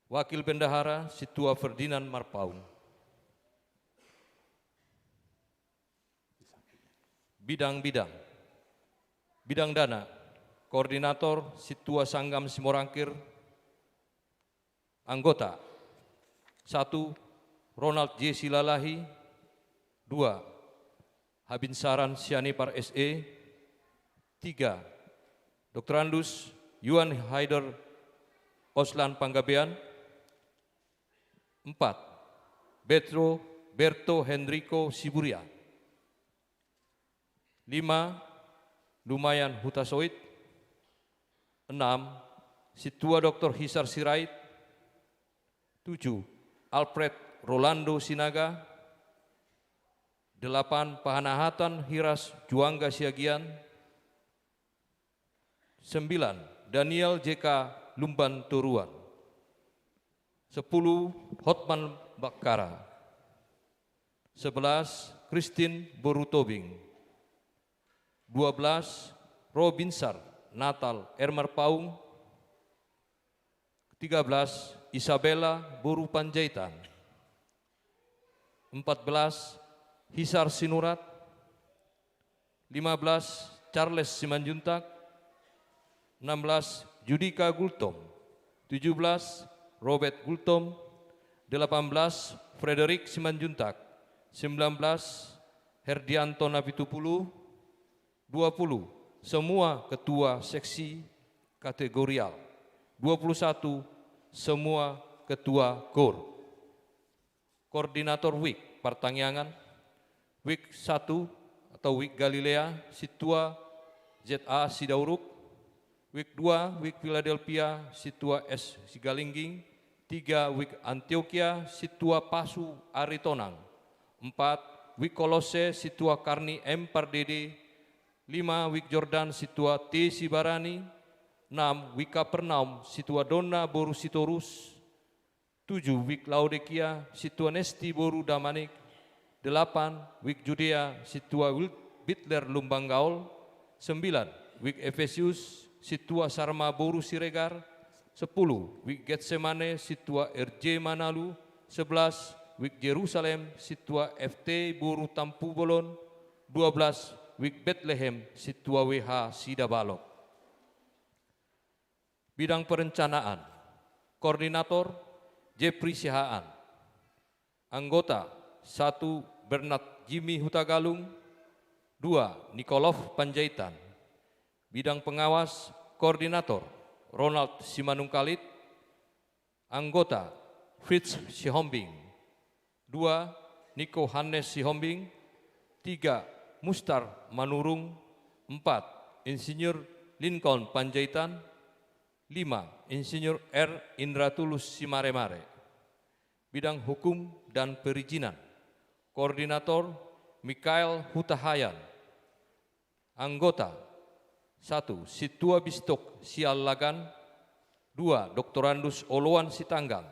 Wakil Bendahara, Sintua Ferdinand Marpaung. Bidang-bidang. Bidang dana, Koordinator, Sintua Sanggam Simorangkir. Anggota, satu, Ronald J Silalahi. Dua, Habinsaran Sianipar S E. Tiga, Doktorandus Yuan Haider Oslan Panggabean. Empat, Betro Berto Henrico Siburia. Lima, Lumayan Hutasoit. Enam, Sintua Doktor Hisar Sirait. Tujuh, Alfred Rolando Sinaga. Delapan, Pahanahatan Hiras Juangga Siagian. Sembilan, Daniel J K Lumban Toruan. Sepuluh, Hotman Bakkara. Sebelas, Christine Boru Tobing. Dua belas, Robinsar Natal R Marpaung. Tiga belas, Isabella Boru Panjaitan. Empat belas, Hisar Sinurat. Lima belas, Charles Simanjuntak. Enam belas, Judika Gultom. Tujuh belas, Robert Gultom. Delapan belas, Frederick Simanjuntak. Sembilan belas, Herdianto Napitupulu. Dua puluh, semua ketua seksi kategorial. Dua puluh satu, semua ketua kor. Koordinator wik partangiangan, wik satu atau wik Galilea, Sintua Z A Sidauruk, wik dua, wik Philadelphia, Sintua S Sigalingging, tiga, wik Antiokia, Sintua Pasu Aritonang, empat, wik Kolose, Sintua Karni M Pardede, lima, wik Jordan, Sintua T Sibarani, enam, wik Kapernaum, Sintua Donna boru Sitorus, tujuh, wik Laodikia, Sintua Nesti boru Damanik, delapan, wik Judea, Sintua Wil-, Bitler Lumbanggaol, sembilan, wik Efesius, Sintua Sarma boru Siregar, sepuluh, wik Getsemane, Sintua R J Manalu, sebelas, wik Jerusalem, Sintua F T boru Tampubolon, dua belas, wik Betlehem, Sintua W H Sidabalok. Bidang perencanaan, koordinator, Jeffrey Siahaan. Anggota, satu, Bernard Jimmy Hutagalung. Dua, Nikolov Panjaitan. Bidang pengawas, koordinator, Ronald Simanungkalit. Anggota, Fritz Sihombing. Dua, Niko Hannes Sihombing. Tiga, Mustar Manurung. Empat, Insinyur Lincoln Panjaitan. Lima, Insinyur R Indratulus Simaremare. Bidang hukum dan perizinan. Koordinator, Mikael Hutahayan. Anggota, satu, Sintua Bistok Siallagan. Dua, Doktorandus Oloan Sitanggang.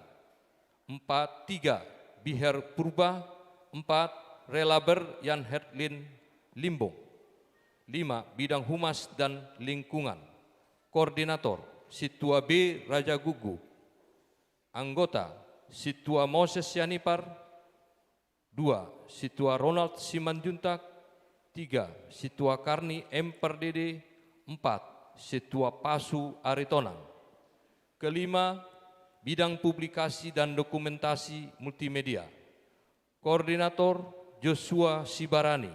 Empat, tiga, Biher Purba. Empat, Relaber Jan Herlin Limbong. Lima, bidang humas dan lingkungan. Koordinator, Sintua B Raja Gugu. Anggota, Sintua Moses Sianipar. Dua, Sintua Ronald Simanjuntak. Tiga, Sintua Karni M Pardede. Empat, Sintua Pasu Aritonang. Kelima, bidang publikasi dan dokumentasi multimedia. Koordinator, Joshua Sibarani.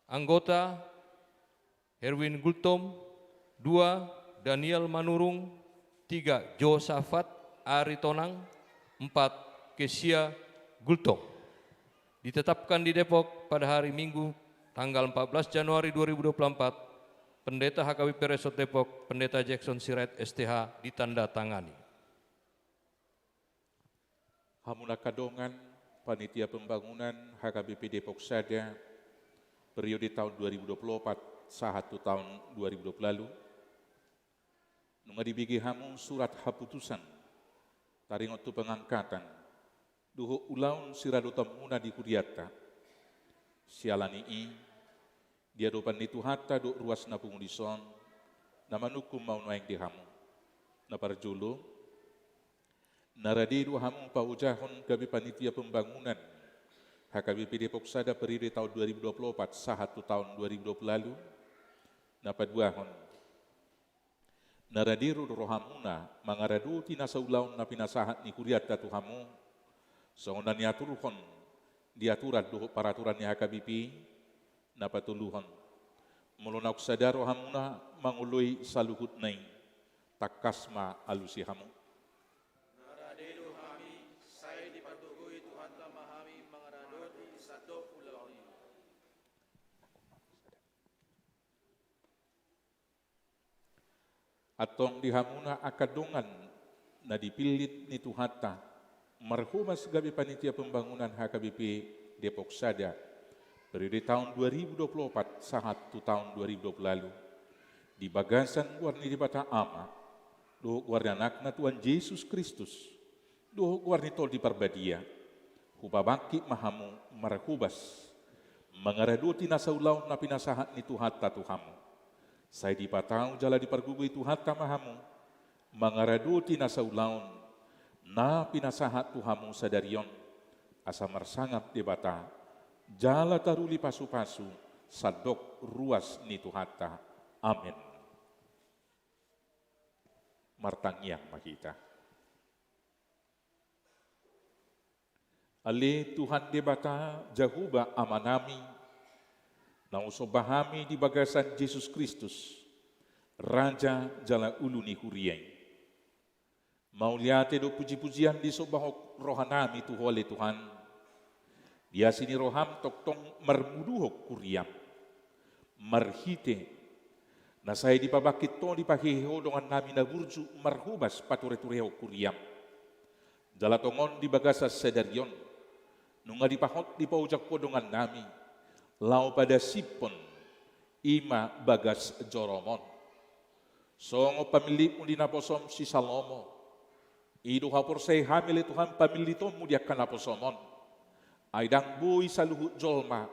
Anggota, Herwin Gultom. Dua, Daniel Manurung. Tiga, Josafat Aritonang. Empat, Kesia Gultom. Ditetapkan di Depok pada hari Minggu, tanggal empat belas Januari dua ribu dua puluh empat, Pendeta H K B P Resort Depok, Pendeta Jackson Sirait, S T H, ditandatangani. Hamu na angka dongan, panitia pembangunan H K B P Depok Sada, periode tahun dua ribu dua puluh empat sahat tu tahun dua ribu dua puluh ualu. Nunga dibege hamu surat haputusan taringot tu pengangkatan dohot ulaon siradotanmuna di kurianta. Siala ni i, di adopan ni Tuhanta dohot ruas na pungu dison, na manungkun ma au nuaeng di hamu. Na parjolo, na rade do hamu paojahon gabe panitia pembangunan H K B P Depok Sada periode tahun dua ribu dua puluh empat sahat tu tahun dua ribu dua puluh ualu. Na paduahon, na rade do rohamuna mangaradoti nasa ulaon na pinasahat ni kurianta tu hamu, songon na niaturhon di aturan dohot paraturan ni H K B P. Na patoluhon, molo naung sada rohamuna mangoloi saluhutna i, tangkas ma alusi hamu. Na rade do hami, sai dipatogoi Tuhanta ma hami mangaradoti sandok ulaon i. Antong di hamuna angka dongan na dipillit ni Tuhanta marhobas gabe panitia pembangunan H K B P Depok Sada, periode tahun dua ribu dua puluh empat sahat tu tahun dua ribu dua puluh ualu, di bagasan goar ni Debata Ama, dohot goar ni Anakna Tuhan Jesus Kristus, dohot goar ni Tondi Parbadia, hupabangkit ma hamu marhobas mangaradoti nasa ulaon na pinasahat ni Tuhanta tu hamu. Sai dipatau jala dipargogoi Tuhanta ma hamu mangaradoti nasa ulaon na pinasahat tu hamu sadari on. asa marsangap Debata, jala taruli pasupasu, sandok ruas ni Tuhanta. Amen. Martangiang ma hita. Ale Tuhan Debata, Jahowa Amanami, na husomba hami di bagasan Jesus Kristus, Raja jala Ulu ni huria i. Mauliate do pujipujian disombahon rohanami tu Ho ale Tuhan. Di asi ni roham tongtong marmuduhon huriam. Marhite na sai dipabangkit Ho, dipahehe Ho dongannami na burju marhobas patureturehon huriam. Jala tongon di bagasan sadari on, nunga dipahot dipaojak Ho dongannami, laho padasiphon i ma bagas jorom on. Songon pamillitmu di naposom si Salomo, i do haporseai hami ale Tuhan pamillitonmu di angka naposom on. Ai ndang boi saluhut jolma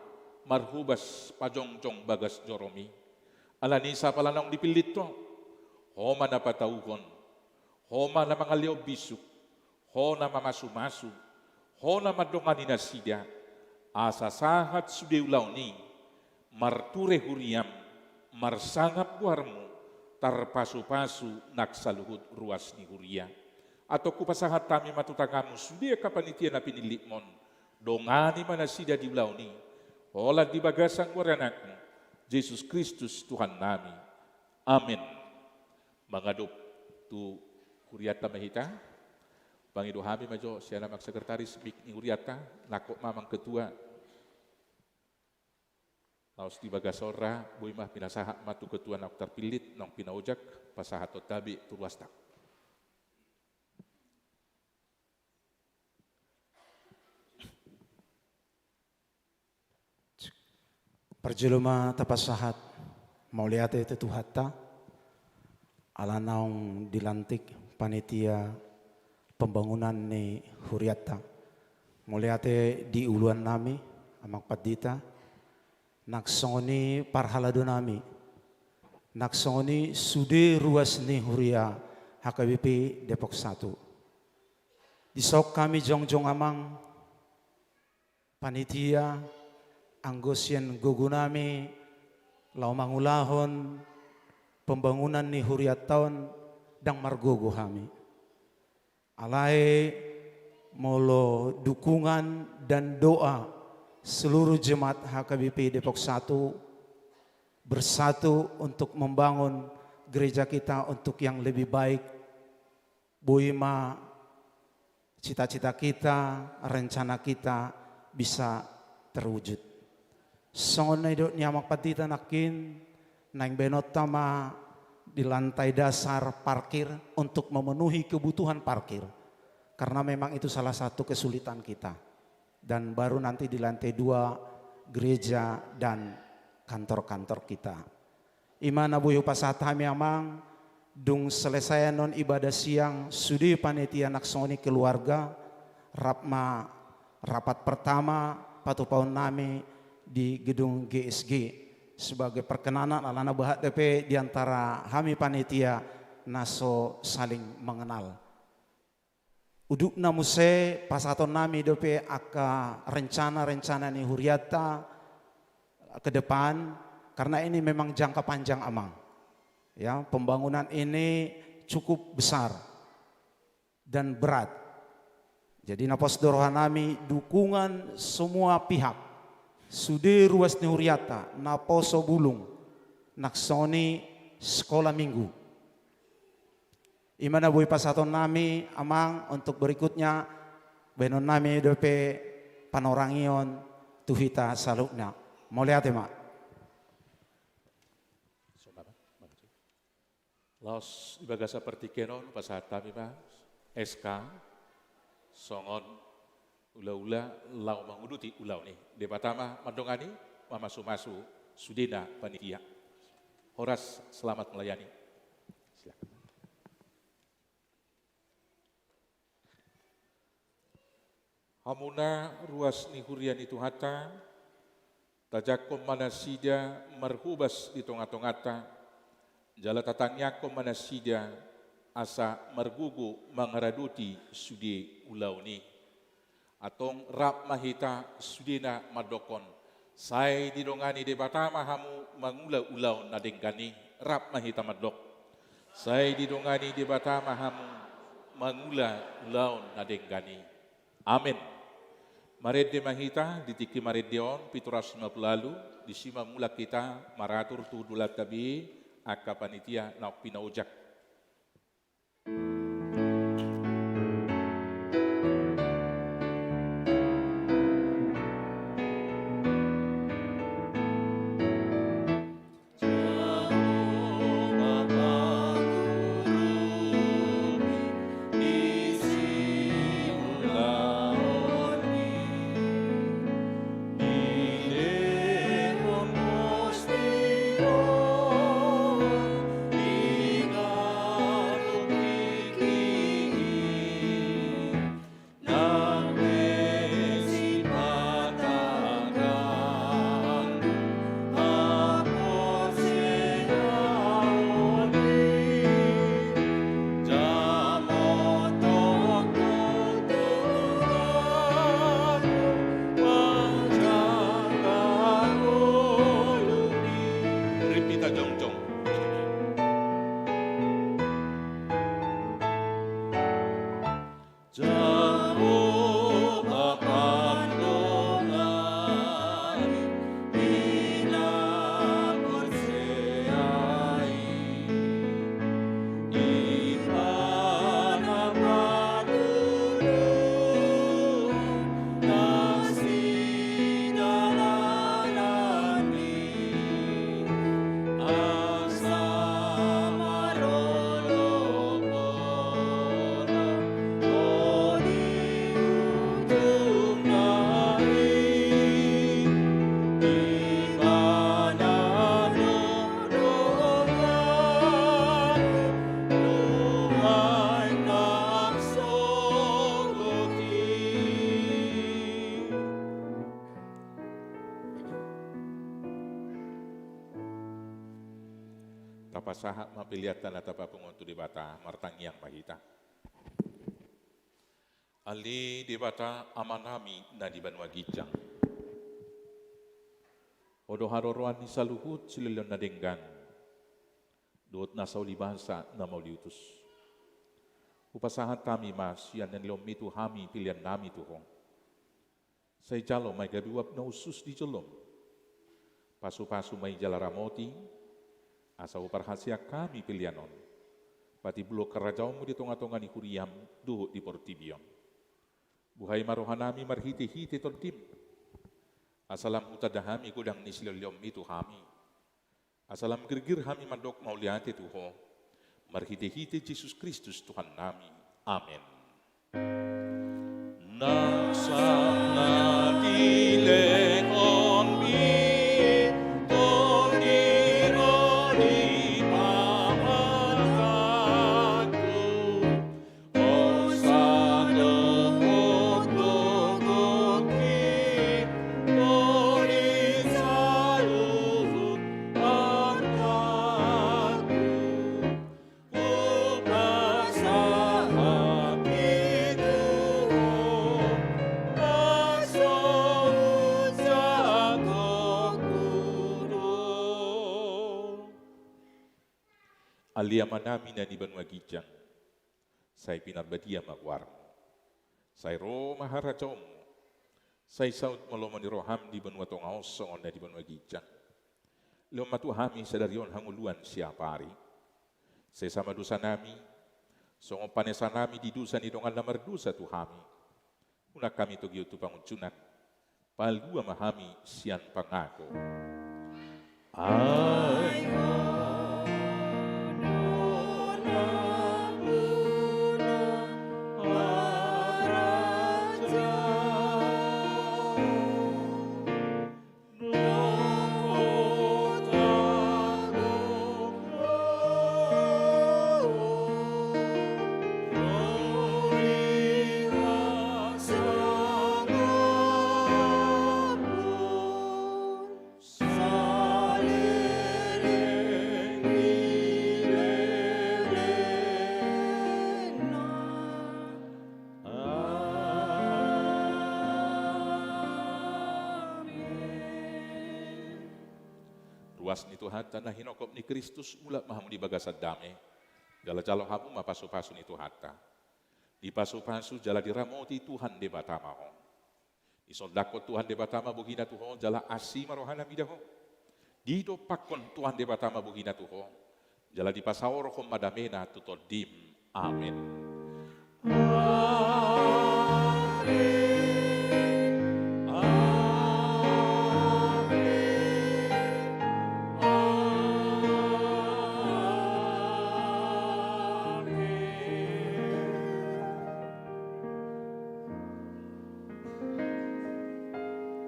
marhobas pajongjong bagas jorom i. Alani i sapala naung dipillit Ho, Ho ma na patauhon, Ho ma na mangalehon bisuk, Ho na mamasumasu, Ho na mandongani nasida, asa sahat sude ulaon i, marture huriam, marsangap goarmu, tarpasupasu nang saluhut ruas ni huria. Antong hupasahat hami ma tu tanganmu sude angka panitia na pinillitmon, dongani ma nasida di ulaon i, holan di bagasan goar ni anakmu, Jesus Kristus Tuhannami. Amen. Mangadop tu hurianta ma hita. Pangido hami ma jo sian amang sekretaris mik ni hurianta, nangkok ma amang ketua. Laos di bagasan on ra, boi ma pinasahat ma tu ketua naung tarpillit, naung pinaojak, pasahathon tabe tu ruasta. Parjolo ma tapasahat mauliate tu Tuhanta, ala naung dilantik panitia pembangunan ni hurianta. Mauliate di uluannami, Amang Pandita, nang songon i parhaladonami, nang songon i sude ruas ni huria H K B P Depok Satu. Dison hami jongjong Amang, panitia, anggo sian gogonami laho mangulahon pembangunan ni hurianta on, ndang margogo hami. Alai molo dukungan dan doa seluruh jemaat H K B P Depok Satu bersatu untuk membangun gereja kita untuk yang lebih baik, boi ma cita-cita kita, rencana kita bisa terwujud. Songon na nidok ni Amang Pandita nangkin, naeng baenonta ma di lantai dasar parkir untuk memenuhi kebutuhan parkir. Karena memang itu salah satu kesulitan kita. Dan baru nanti di lantai dua gereja dan kantor-kantor kita. I ma na boi hupasahat hami Amang, dung selesai annon ibadah siang, sude panitia nang songon i keluarga, rap ma rapat pertama patupaonnami di gedung G S G sebagai perkenalan, alana bahat dope di antara hami panitia na so saling mengenal. Udutna muse pasahatonnami dope angka rencana-rencana ni hurianta ke depan, karena ini memang jangka panjang Amang. Ya, pembangunan ini cukup besar dan berat. Jadi na pos do rohanami dukungan semua pihak. Sude ruas ni hurianta, naposo bulung, nang songon i sekolah minggu. I ma na boi pasahatonnami Amang, untuk berikutnya baenonnami dope panorangion tu hita saluhutna. Mauliate ma. Laos di bagasan partingkian on pasahat hami ma S K songon ulaula laho manguduti ulaon i. Debata ma mandongani, mamasumasu sudena panitia. Horas, selamat melayani. Silakan. Hamuna ruas ni huria ni Tuhanta, tajangkon ma nasida marhobas di tongatonganta, jala tatangiangkon ma nasida asa margogo mangaradoti sude ulaon i. Antong rap ma hita sudena mandokkon: Sai didongani Debata ma hamu mangula ulaon na denggan i. Rap ma hita mandok: Sai didongani Debata ma hamu mangula ulaon na denggan i. Amen. Marende ma hita di tingki marende on, pitu ratus lima pulu ualu, disi ma mulak hita maratur tu hundulanta be, angka panitia naung pinaojak. Rap hita jongjong. Jahowa pandongani di na porsea i, Ibana patuduhon na sidalanan i. Asa marolopolop ho di ujungna i, Ibana do dongan nuaeng nang sogot i. Tapasahat ma peleanta na tapapungu on tu Debata, martangiang ma hita. Ale Debata Amanami na di banua ginjang, Ho do haroroan ni saluhut silehon na denggan dohot na saulibasa na mauliutus. Hupasahat hami ma sian na nilehonMi tu hami peleannami tu Ho. Sai jalo ma i gabe uap na hushus di jolom. Pasupasu ma i jala ramoti, asa huparhaseang hami pelean on patimbulhon harajaonMu di tongatonga ni huriaM dohot di portibi on. Buhai ma rohanami marhitehite TondiM, asa lam hutanda hami godang ni silehonlehonMi tu hami. Asa lam girgir hami mandok mauliate tu Ho, marhitehite Jesus Kristus Tuhannami. Amen. Nang sanga tilehonMi Tondi ro di pamatangku, hosa dohot gogongki, ro di saluhut artangku, hupasahat i tu Ho, na so hujalo do. Ale Amanami na di banua ginjang, sai pinarbadia ma goarMu. Sai ro ma harajaonMu. Sai saut ma lomo ni rohaM di banua tonga on songon na di banua ginjang. Lehon ma tu hami sadari on hangoluan siapari. Sesa ma dosanami, songon panesanami di dosa ni dongan na mardosa tu hami. Unang hami togihon tu pangunjunan, palua ma hami sian pangago. Ai Ho do na muna harajaon, dohot hagolongan, ro di hasangapon saleleng Ruas ni Tuhanta na hinongkop ni Kristus, mulak ma hamu di bagasan dame, jala jalo hamu ma pasupasu ni Tuhanta. Dipasupasu jala diramoti Tuhan Debata ma ho. Disondangkon Tuhan Debata ma bohina tu ho, jala asi ma rohana mida ho. Didompakkon Tuhan Debata ma bohina tu ho, jala dipasaorhon ma damena tu tondim. Amen. Amen. Amen. Amen.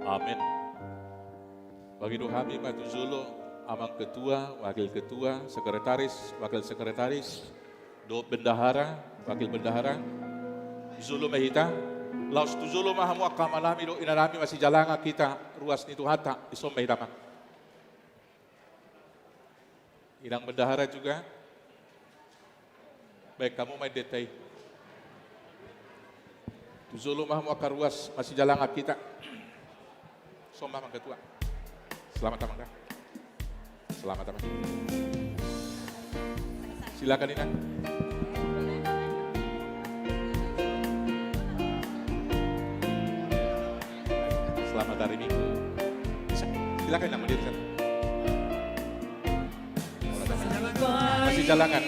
Amen. Mangido hami ma tu jolo, Amang Ketua, Wakil Ketua, Sekretaris, Wakil Sekretaris, dohot Bendahara, Wakil Bendahara. Tu jolo ma hita, laos tu jolo ma hamu angka amanami dohot inanami, masijalangan hita ruas ni Tuhanta, dison ma hita, Amang. Inang Bendahara juga. Baik, hamu ma endenta i. Tu jolo ma hamu angka ruas, masijalangan hita. Dison ma, Amang Ketua. Selamat, Amang, da. Selamat, Amang. Silakan, Inang. Selamat hari Minggu. Silakan, Inang, berdiri sana. Masijalangan.